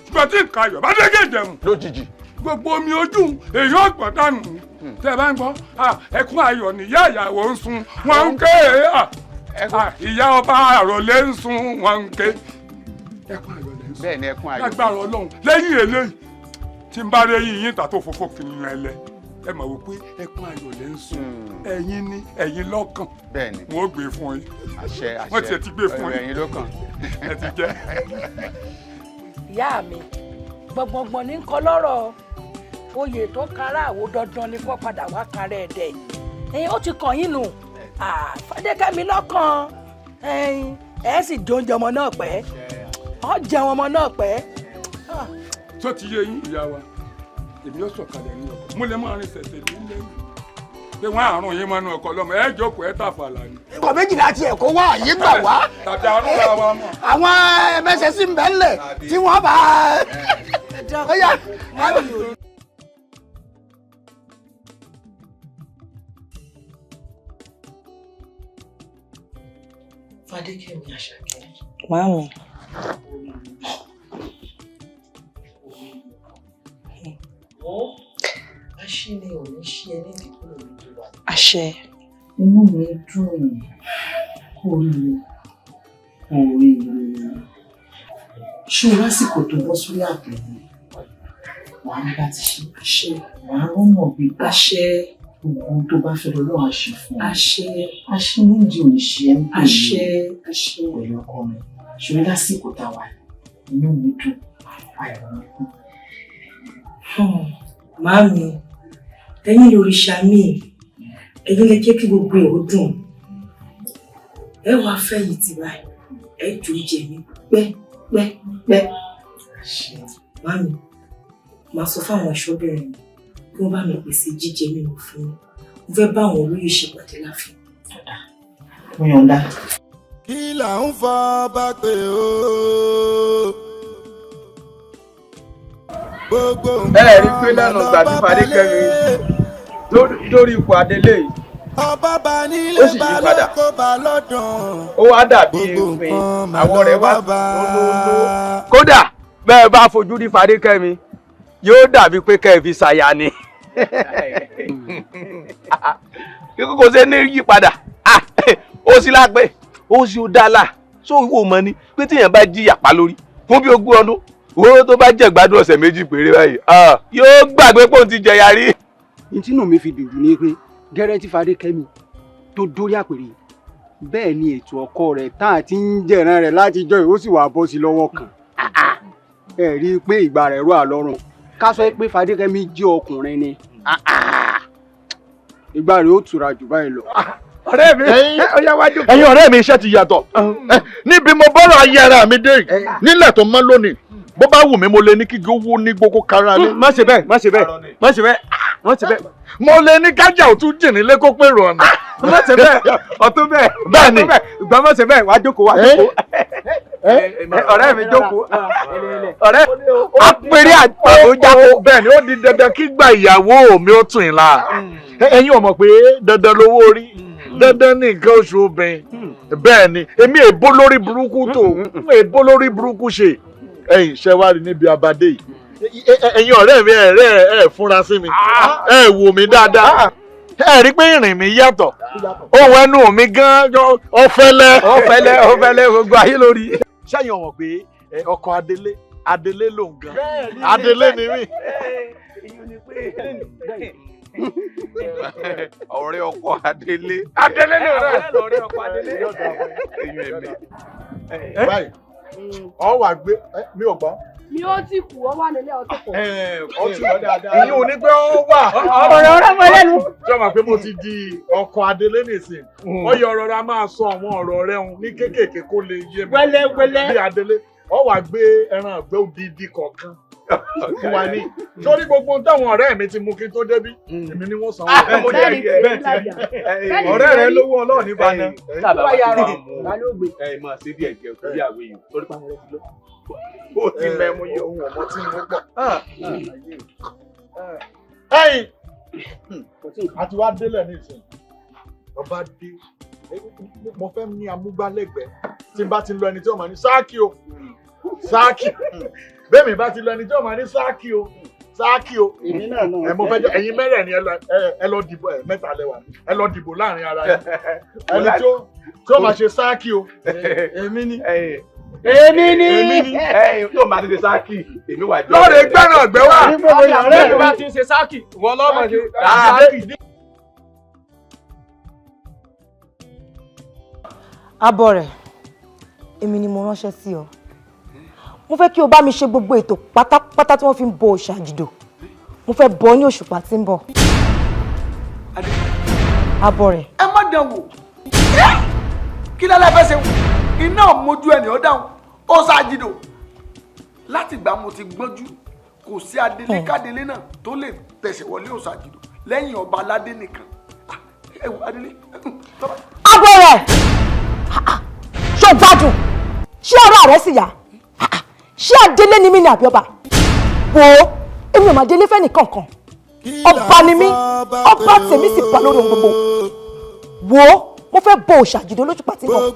Ṣùgbọ́n tí nǹkan ayọ̀ bá dé gèdè mu. Lójijì. Gbogbo omi ojú èèyàn ọ̀gbọ̀n dànù. Tẹ́ bá ń gbọ́ ẹkún ayọ̀ níyà ìyàwó ń sun wọ́n ń ké ìyá ọba àròlé ń sun wọ́n ń ké. Ẹkún ayọ̀ lẹ́ ń sun. Bẹ́ẹ̀ni ẹkún ayọ̀. Lágbára Ọlọ́run lẹ́yìn eléyìí tí n bá rí eyín yín ta tó fòfò kìnìún ẹ lẹ Ẹ mọ̀ wípé ẹkún ayọ̀ lẹ́ ń sùn, ẹ̀yin ní ẹ̀yin lọ́kàn. Bẹ́ẹ̀ni. Wọ́n ó gbé fún yín. Àṣẹ àṣẹ. Wọ́n ti gbé fún yín. Ẹ̀yin lọ́kàn. Ẹ ti jẹ́. Ìyá mi, gbọ̀ngbọ̀ngbọ̀n ní kọ́ lọ́rọ̀ oyè tó kára àwo dandan ni kó padà wá kára ẹ̀ dẹ̀. Ẹ̀yin ó ti kàn yín nù. Fadékẹ́mi lọ́kàn. Ẹ sì jẹ oúnjẹ ọmọ náà pẹ́. Ọ jẹun ọmọ náà pẹ́. Tó ti yé yín ìyá wa, èmi ó sọ̀kalẹ̀ ní ọkọ̀, mo lè máa rin ṣẹ̀ṣẹ̀ ní lẹ́yìn pé wọ́n àrùn yín mọ́nú ọkọ̀ lọ́mọ, ẹ jókòó ẹ tàfàlà ni. Ikọ̀ méjìlá tiẹ̀ kó wá àyè gbà wá. Tàbí àrùn ra wa mọ̀. Àwọn ẹ̀mẹ́sẹ̀ sì ń bẹ́ ńlẹ̀ tí wọ́n bá. Fadékẹ́mi Àṣàkẹ́. Màámi. Aṣíni ò ní ṣí ẹ nídìí kúrò lójú wa. Àṣẹ. Inú mi dùn, kú oríire, kú oríire. Ṣé o lásìkò tó bọ́ sórí àpèrè? Wàá ní láti ṣe. Àṣẹ. Wàá rọ́nà gbígbà. Àṣẹ. Gbogbo ohun tó bá fẹ́ lọ́wọ́ àṣẹ fún ọ. Àṣẹ. Aṣíni ìdí ò ní ṣe ẹ́ ń pè é. Àṣẹ. Àṣẹ. Pẹ̀lú ọkọ mi. Ṣé o lásìkò tá a wà? Inú mi dùn, ayọ̀ mi kún. Màámi, ẹ̀yin lòrìṣà mi, ẹ̀yin lẹ jẹ́ kí gbogbo ẹ̀ ó dùn. Ẹ wàá fẹ̀yìntì báyìí, ẹ jò jẹ mí pẹ́pẹ́pẹ́. Màámi, màá sọ fáwọn ẹ̀ṣọ́bìnrin mi kí wọ́n bá mi pèsè jíjẹ mímu fún yín. Mo fẹ́ bá àwọn olóyè ṣèpàdé láàfin. Mo yọ̀ǹda. Kí là ń fọ bá pé o. Ẹ rí pé lẹ́nu ìgbà tí Fadékẹ́mi lórí ipò adelé yìí, ó sì yí padà, ó wá dàbí èèfín, àwọ̀ rẹ̀ wá lólóló. Kódà bẹ́ẹ̀ bá fojú rí Fadékẹ́mi yóò dàbí pé kẹ́ ẹ fi ṣàyà ni. Kíkó kò ṣe ní yí padà, ó sì lápẹ́, ó sì ó dá là, sóò wò mọ́ ni pé tíyẹn bá jìyà pa lórí fún bí 20 ọdún, owó tó bá jẹ gbádùn ọ̀sẹ̀ 2 péré báyìí yóò gbàgbé pé òun ti jẹyà rí. Ntínú mi fi dùn jù ni pé gẹ́rẹ́ tí Fadékẹ́mi tó dórí àpèrè bẹ́ẹ̀ ni ètò ọkọ rẹ̀ tá a ti ń jẹ̀ràn rẹ̀ látijọ́ yìí ó sì wàá bọ́ sí lọ́wọ́ kan. Ẹ rí i pé ìgbà rẹ̀ rọ̀ àlọ́run, ká sọ pé Fadékẹ́mi jẹ́ ọkùnrin ni ìgbà rẹ̀ ó tura jù báyìí lọ. Ọ̀rẹ́ mi, ọ̀yá wájú. Ẹ̀yin ọ̀rẹ́ mi, iṣẹ́ ti yàtọ̀ níbi mo bọ́rọ̀ ayé ara mi dé nílẹ̀ tó mọ́ lónìí. Bó bá wù mí mo lè ní kí owó ní gbogbo kára lé. Má ṣe bẹ́ẹ̀, má ṣe bẹ́ẹ̀, má ṣe bẹ́ẹ̀, má ṣe bẹ́ẹ̀. Mo lè ní kájà ò tún jìn nílé kó pèrò ọ̀nà. Má ṣe bẹ́ẹ̀, ọ̀tún bẹ́ẹ̀. Bẹ́ẹ̀ ni. Ìgbà má ṣe bẹ́ẹ̀, wàá jókòó, wàá jókòó. Ọ̀rẹ́ mi jókòó. Ọ̀rẹ́ apẹ̀rẹ̀ àjàkó. Bẹ́ẹ̀ ni, ó di dandan kí gba ìyàwó mi ó tún ìlà. Ẹ̀yin ò mọ̀ pé dandan lówó orí, dandan ní nǹkan oṣù obìnrin. Bẹ́ẹ̀ ni, èmi èbó lórí burúkú tó, èbó lórí burúkú ṣe. Ẹ̀yin ṣe wá rí níbi abadé yìí, ẹ̀yin ọ̀rẹ́ mi, ẹ̀rẹ́ ẹ̀ fúnra sí mi, ẹ̀ wò mí dáadáa, ẹ̀ rí pé ìrìn mi yàtọ̀, ohun ẹnu mi gan ọ̀fẹ́lẹ́ ọ̀fẹ́lẹ́ ọ̀fẹ́lẹ́ gbogbo ayé lórí. Ṣẹ́yìn ọ̀wọ̀n pé ọkọ̀ adelé adelé lòun gan, adelé ni mí. Ọ̀rẹ́ ọkọ adelé. Adelé ni ọ̀rẹ́ ọkọ adelé. Eyín ẹ̀mí. Báyìí ọ wà gbé mi ò gbọ́. Mi ò tí kú, ọ wà nílé ọtí kù. Ọtí lọ dáadáa. Ìyẹn ò ní pé ó wà. Ọ̀rọ̀ ọ̀rọ̀ mọ lẹ́nu. Ṣé o mọ̀ pé mo ti di ọkọ adelé nìsín? Ó yẹ ọ̀rọ̀ ra máa sọ àwọn ọ̀rọ̀ rẹ̀ hun ní kéékèèké kó lè yé mi. Wẹ́lẹ́wẹ́lẹ́. Bí adelé, ọ wà gbé ẹran àgbẹ̀ odidi kọ̀ọ̀kan fún wa ní. Sórí gbogbo ohun táwọn ọ̀rẹ́ mi ti mú kí n tó débí, èmi ni wọ́n sanwó. Ọ̀rẹ́ rẹ lówó Ọlọ́run ní bana. Tábà wá ló gbé. Ẹ máa ṣe díẹ̀ díẹ̀ torí àwẹ̀ yìí torí pàmò rẹ ti lọ. Ó ti mẹ́mú yọ. Ohun ọmọ tí mo pọ̀. Ẹ̀yin àti wá délẹ̀ ní ìsìn. Ọba dé, mo fẹ́ ní amúgbálẹ́gbẹ̀ẹ́ tí n bá ti lọ ẹni tí ó máa ní sáàkì o, sáàkì. Bẹ́ẹ̀ mi bá ti lọ ẹni tí ó máa ní sáàkì o, sáàkì o. Èmi náà náà. Ẹ mo fẹ́ jẹ́ ẹ̀yin mẹ́rẹ̀ẹ̀rin ẹ lọ dìbò, ẹ mẹ́ta lẹ́wà, ẹ lọ dìbò láàrin ara yín. Ẹni tí ó máa ṣe sáàkì o. Èmi ni. Èmi ni. Èmi ni. Ẹ yóò máa ti ṣe sáàkì èmi wà jọ. Lọ́ọ̀rẹ́ gbẹ́ràn gbẹ́ wá. Ọ̀rẹ́ bá ti ń ṣe sáàkì ìwọ lọ́mọ ṣe sáàkì. Abọ́ rẹ̀, èmi ni mo ránṣẹ́ sí ọ. Mo fẹ́ kí o bá mi ṣe gbogbo ètò pátápátá tí wọ́n fi ń bọ òòṣà Àjìdò. Mo fẹ́ bọ ní òṣùpá tí ń bọ̀. Abọ́ rẹ̀. Ẹ má dán wò. Kí lálẹ́ fẹ́ ṣe? Iná mojú ẹni ó dáhùn ó ṣàjìdò. Láti ìgbà mo ti gbọ́njú, kò sí adelé kádélé náà tó lè tẹ̀sẹ̀ wọlé òṣàjìdò lẹ́yìn ọba aládé nìkan. Ẹ wo adelé. Abọ́ rẹ̀, ṣó gbádùn? Ṣé ọ̀rọ̀ rẹ̀ sì yá? Ṣé adélé ni mí ni àbí ọba? Wo, èmi ò máa délé fẹ́ nìkan kan. Ọba ni mí, ọba tèmi sì bá lórí ohun gbogbo. Wo, mo fẹ́ bọ òòṣà Àjìdò lóṣùpá tí ń bọ̀.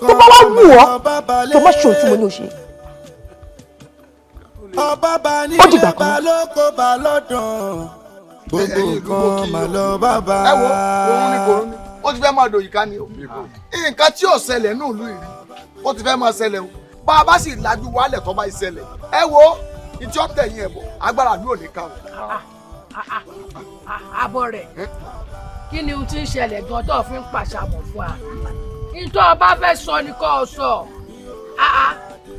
Tó bá wá wù ọ́ tó má ṣe ohun tí mo ní o ṣe. Ọba bá Ó dìgbà nílé kan. bá lóko bá lọ́dàn, gbogbo nǹkan mà lọ bàbá. Ẹ wo, òun ni kò ní, ó ti fẹ́ máa dòyìká ni o. Nǹkan tí ò ṣẹlẹ̀ ní ìlú ìrí, ó ti fẹ́ máa ṣẹlẹ̀ o. Bá a bá sì lajú wálẹ̀ tó bá ṣẹlẹ̀, ẹ wo ìtí ọ̀tẹ̀ yín ẹ̀ bọ̀, agbára ìlú ò ní ká o. Abọ́ rẹ̀, kí ni ohun tí ń ṣẹlẹ̀ gan tó fi ń pàṣàmọ̀ fún wa? Nítorí ọba fẹ́ sọ ni kò sọ.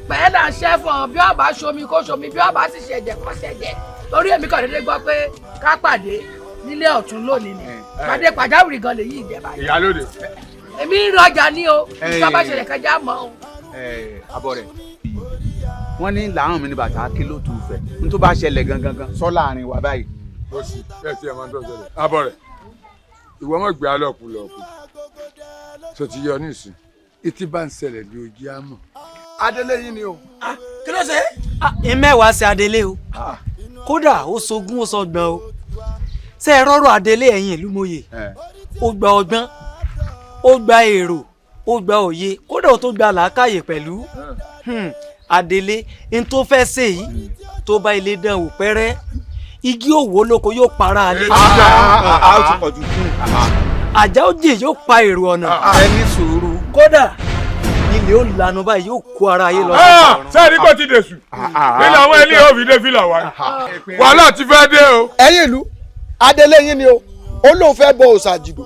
Pẹ̀lú là ń ṣẹ́ fún ọ, bí ọba ṣomi kó ṣomi, bí ọba sì ṣẹ̀jẹ̀ kó ṣẹ̀jẹ̀, torí èmi kàn déédéé gbọ́ pé ká pàdé nílé ọ̀tún lónìí ni. Pàdé pàjáwìrì gan lèyí ìjẹba yìí. Ìyálóde. Èmi ń rọjà ní o, ìjọba ṣẹlẹ̀ kẹjá mọ́ o. Abọ́ rẹ̀, wọ́n ní làwọn mi ní bàtà kí ló tù fẹ́ n tó bá ṣẹlẹ̀ gangan gan sọ láàrin wa báyìí. Ó sì bẹ́ẹ̀ tí ẹ máa ń tọ́ ṣẹlẹ̀. Abọ́ rẹ̀, ìwọ mọ̀ gbé alọ́ọ̀kú lọ́ọ̀kú tó ti yọ nísìn ìtì bá ń ṣẹlẹ̀ ní ojú àmọ́. Adélé yín ni o. Kí ló ṣe? Ìmẹ̀wàá ṣe adelé o, kódà ó sogún ó sọgbọ̀n o. Ṣe é rọ́rọ̀ adelé ẹ̀yìn ìlú mòye? Ó gba ọgbọ́n, ó gba èrò, ó gba òye, kódà ó tó gba làákàyè pẹ̀lú. Adelé n tó fẹ́ ṣe yìí, tó bá ilé dán wò pẹ́rẹ́, igi òwò lóko yóò para alẹ́. A ó ti pọ̀ jù. Àjà òjì yóò pa èrò ọ̀nà. Ẹ ní sùúrù. Kódà ilé ó lanu báyìí, yóò kó ara ayé lọ. Sẹ́ẹ̀rí kò ti dèṣù nínú àwọn ilé òfin dé fìlà wa, wàhálà ti fẹ́ dé o. Ẹ̀yin ìlú, adélé yín ni o. Ó lóun fẹ́ bọ òòṣà Àjìdò,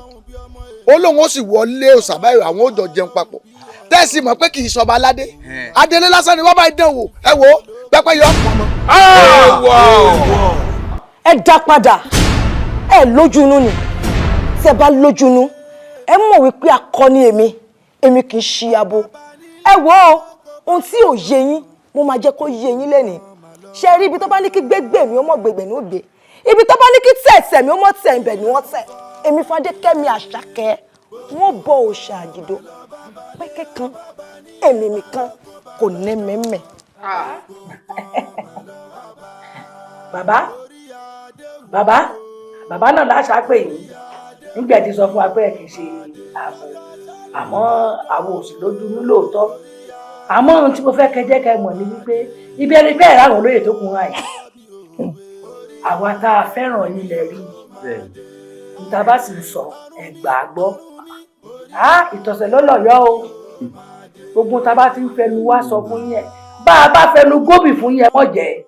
ó lóun ó sì wọlé òòṣà báyìí, àwọn ó jọ jẹun papọ̀. Tẹ́sí mọ̀ pé kì í sọba aládé, adélé lásán ni wọ́n bá dán wò. Ẹ wo, pẹ́pẹ́ yọ ọ̀pọ̀ mọ́. Ẹ dá padà. Ẹ lójú inú ni. Tí ẹ bá lójú inú, ẹ mọ̀ wípé akọni èmi, èmi kì í ṣe abo. Ẹ wo ohun tí ò yé yín, mo máa jẹ́ kó yé yín lẹ́nìí. Ṣe rí ibi tó bá ní kí gbégbé mi ó mọ̀ gbégbé ní ó gbé, ibi tó bá ní kí tẹ̀tẹ̀ mi ó mọ̀ tẹ̀ ibẹ̀ ni wọ́n tẹ̀. Èmi Fadékẹ́mi Àṣàkẹ́, wọ́n bọ òòṣà Àjìdò pẹ́kẹ́ kan, èmi nìkan kò ní mẹ́mẹ́. Bàbá, bàbá, bàbá náà láṣà pè yín nígbà tí sọ fún wa pé ẹ kì í ṣe ààbò, àmọ́ àwọn òsì lójú ní lóòótọ́. Àmọ́ ohun tí mo fẹ́ kẹjẹ́ kẹ mọ̀ ni wípé ibi ẹni bẹ́ẹ̀ ráwọn olóyè tó kún wa yìí, àwa tá a fẹ́ràn yín lẹ rí níta bá sì ń sọ ẹ gbà á gbọ́. Á ìtọ̀sẹ̀ ló lọ̀yọ́ o. Gbogbo tá a bá ti ń fẹnu wá sọ fún yín, ẹ bá a bá fẹnu gómì fún yín, ẹ mọ̀ jẹ́.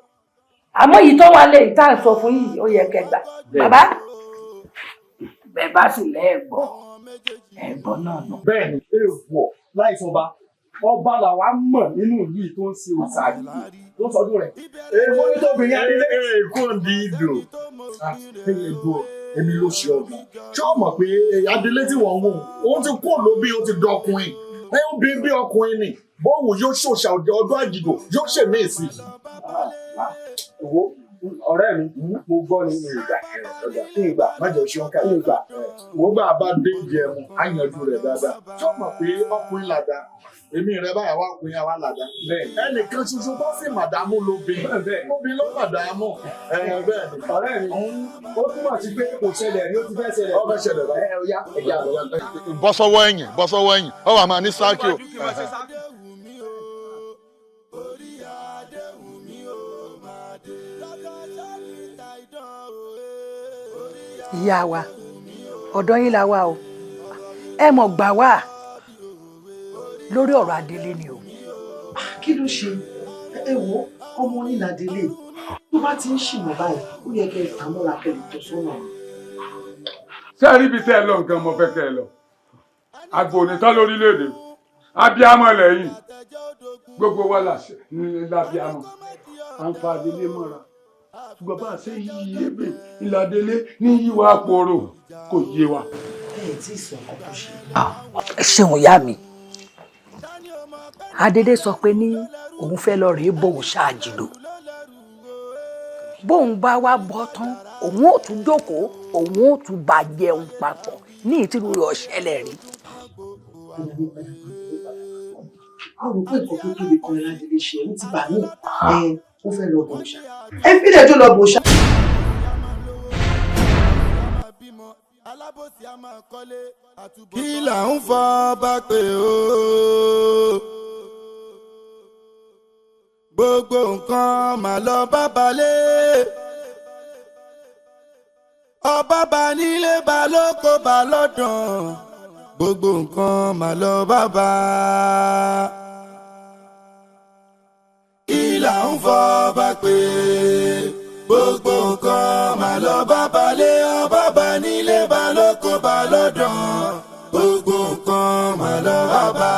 Àmọ́ yìí tó wà lè tá à ń sọ fún yìí, ó yẹ kẹ́ gbà. Bàbá, bẹ́ẹ̀ bá sì lẹ́ẹ̀gbọ́ ẹ̀gbọ́n náà nù. Bẹ́ẹ̀ni, èèwọ̀ láì sọba ọba làwa mọ̀ nínú ìlú yìí tó ń ṣe òòṣà àdìgbò tó ń sọdún rẹ̀. Èèwọ̀ ní tóbìnrin adélé. Èèkó di ìdò. Èèwọ̀ èmi ló ṣe ọgbọ́n. Ṣé o mọ̀ pé adélé tí wọ́n ń wò ó ti kú òlóbí, ó ti dọkùnrin? Ẹ ń bí bí ọkùnrin ni bọ́ọ̀wù yóò ṣòṣà òde ọdún àjìdò yóò ṣèmí sí. Wo ọ̀rẹ́ mi, mo gbọ́ ní ìgbà ìgbà. Má jẹ́ oṣù ọ̀ka ìgbà. Wo bá a bá dé ìdí ẹmu, á yanjú rẹ̀ dáadáa. Ṣé o mọ̀ pé ọkùnrin làdá? Èmi rẹ báyà wá ọkùnrin àwa làdá. Ẹnìkan ṣoṣo tó sì màdámù ló bí. Obì ló màdámù. Bẹ́ẹ̀ ni. Ọ̀rẹ́ mi, ó túmọ̀ sí pé kò ṣẹlẹ̀ rí, ó ti fẹ́ ṣẹlẹ̀. Ó fẹ́ ṣẹlẹ̀ báyìí. Ẹ ọ̀ya, ẹ̀yà lọ. Bọ́ sọ́wọ́ ẹ̀yìn, bọ́ sọ́wọ́ ẹ̀yìn, ọ wà máa ní sáàkì o. Ìyá wa, ọ̀dọ̀ yín la wà o. Ẹ mọ̀ gbà wá lórí ọ̀rọ̀ adélé ni o. Kí ló ṣe? Ẹ wo ọmọ onílàdélé tó bá ti ń ṣìnà báyìí, ó yẹ kẹ́ ẹ fà mọ́ra kẹ́ lè tọ́ sọ́nà. Ṣé ẹ rí ibi tẹ́ ẹ lọ nǹkan mo fẹ́ kẹ́ ẹ lọ? Àgbò onítọ́ lórílẹ̀‐èdè, abiyamọ lẹ́yìn, gbogbo wa lábíamọ, à ń fa adélé mọ́ra. Ṣùgbọ́n bá a ṣe yí ebè ìlàdélé ní yíwá pòrò kò yé wa. Ẹ tí ì sọ nǹkan tó ṣe. Ẹ ṣeun ìyá mi. Adédé sọ pé ní òun fẹ́ lọ rèé bóun ṣáàjìlò, bóun bá wá bọ́ tán òun ò tún jókòó, òun ò tún bá jẹun papọ̀ ní ìtìrú rẹ̀ ọ̀ṣẹ́lẹ̀ rí. A rò pé nǹkan tó tóbi kan ládélé ṣe ó ti bà mí. Ẹ ó fẹ́ lọ bọ̀ ṣá. Ẹ fílẹ̀ tó lọ bọ̀ ṣá. Kí là ń fọ bá pé o, gbogbo nǹkan mà lọ bá balẹ̀, ọba bá nílé bá lóko bá lọ́dàn, gbogbo nǹkan mà lọ bá bá. Kí là ń fọ bá pé, gbogbo nǹkan mà lọ bá balẹ̀, ọba bá nílé bá lóko bá lọ́dàn, gbogbo nǹkan mà lọ bá bá.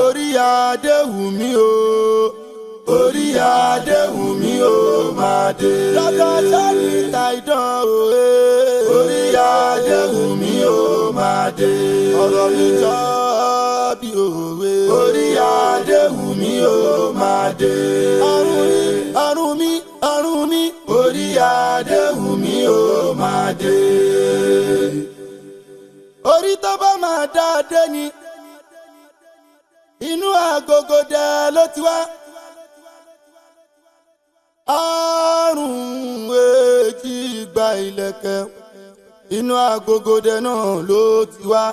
Orí adé wù mí o, orí adé wù mí o máa dé. Lọ́dọ̀ sọ́ni ta idán òwe. Orí adé wù mí o máa dé. Ọ̀rọ̀ mi jọ bí òwe. Orí adé wù mí o máa dé. Ọrùn mi, ọrùn mi, ọrùn mi. Orí adé wù mí o máa dé. Orí tó bá máa dá dé ni, inú agogo dẹ ló ti wá. Àrùn èjì gba ìlẹ̀kẹ̀, inú agogo dẹ náà ló ti wá.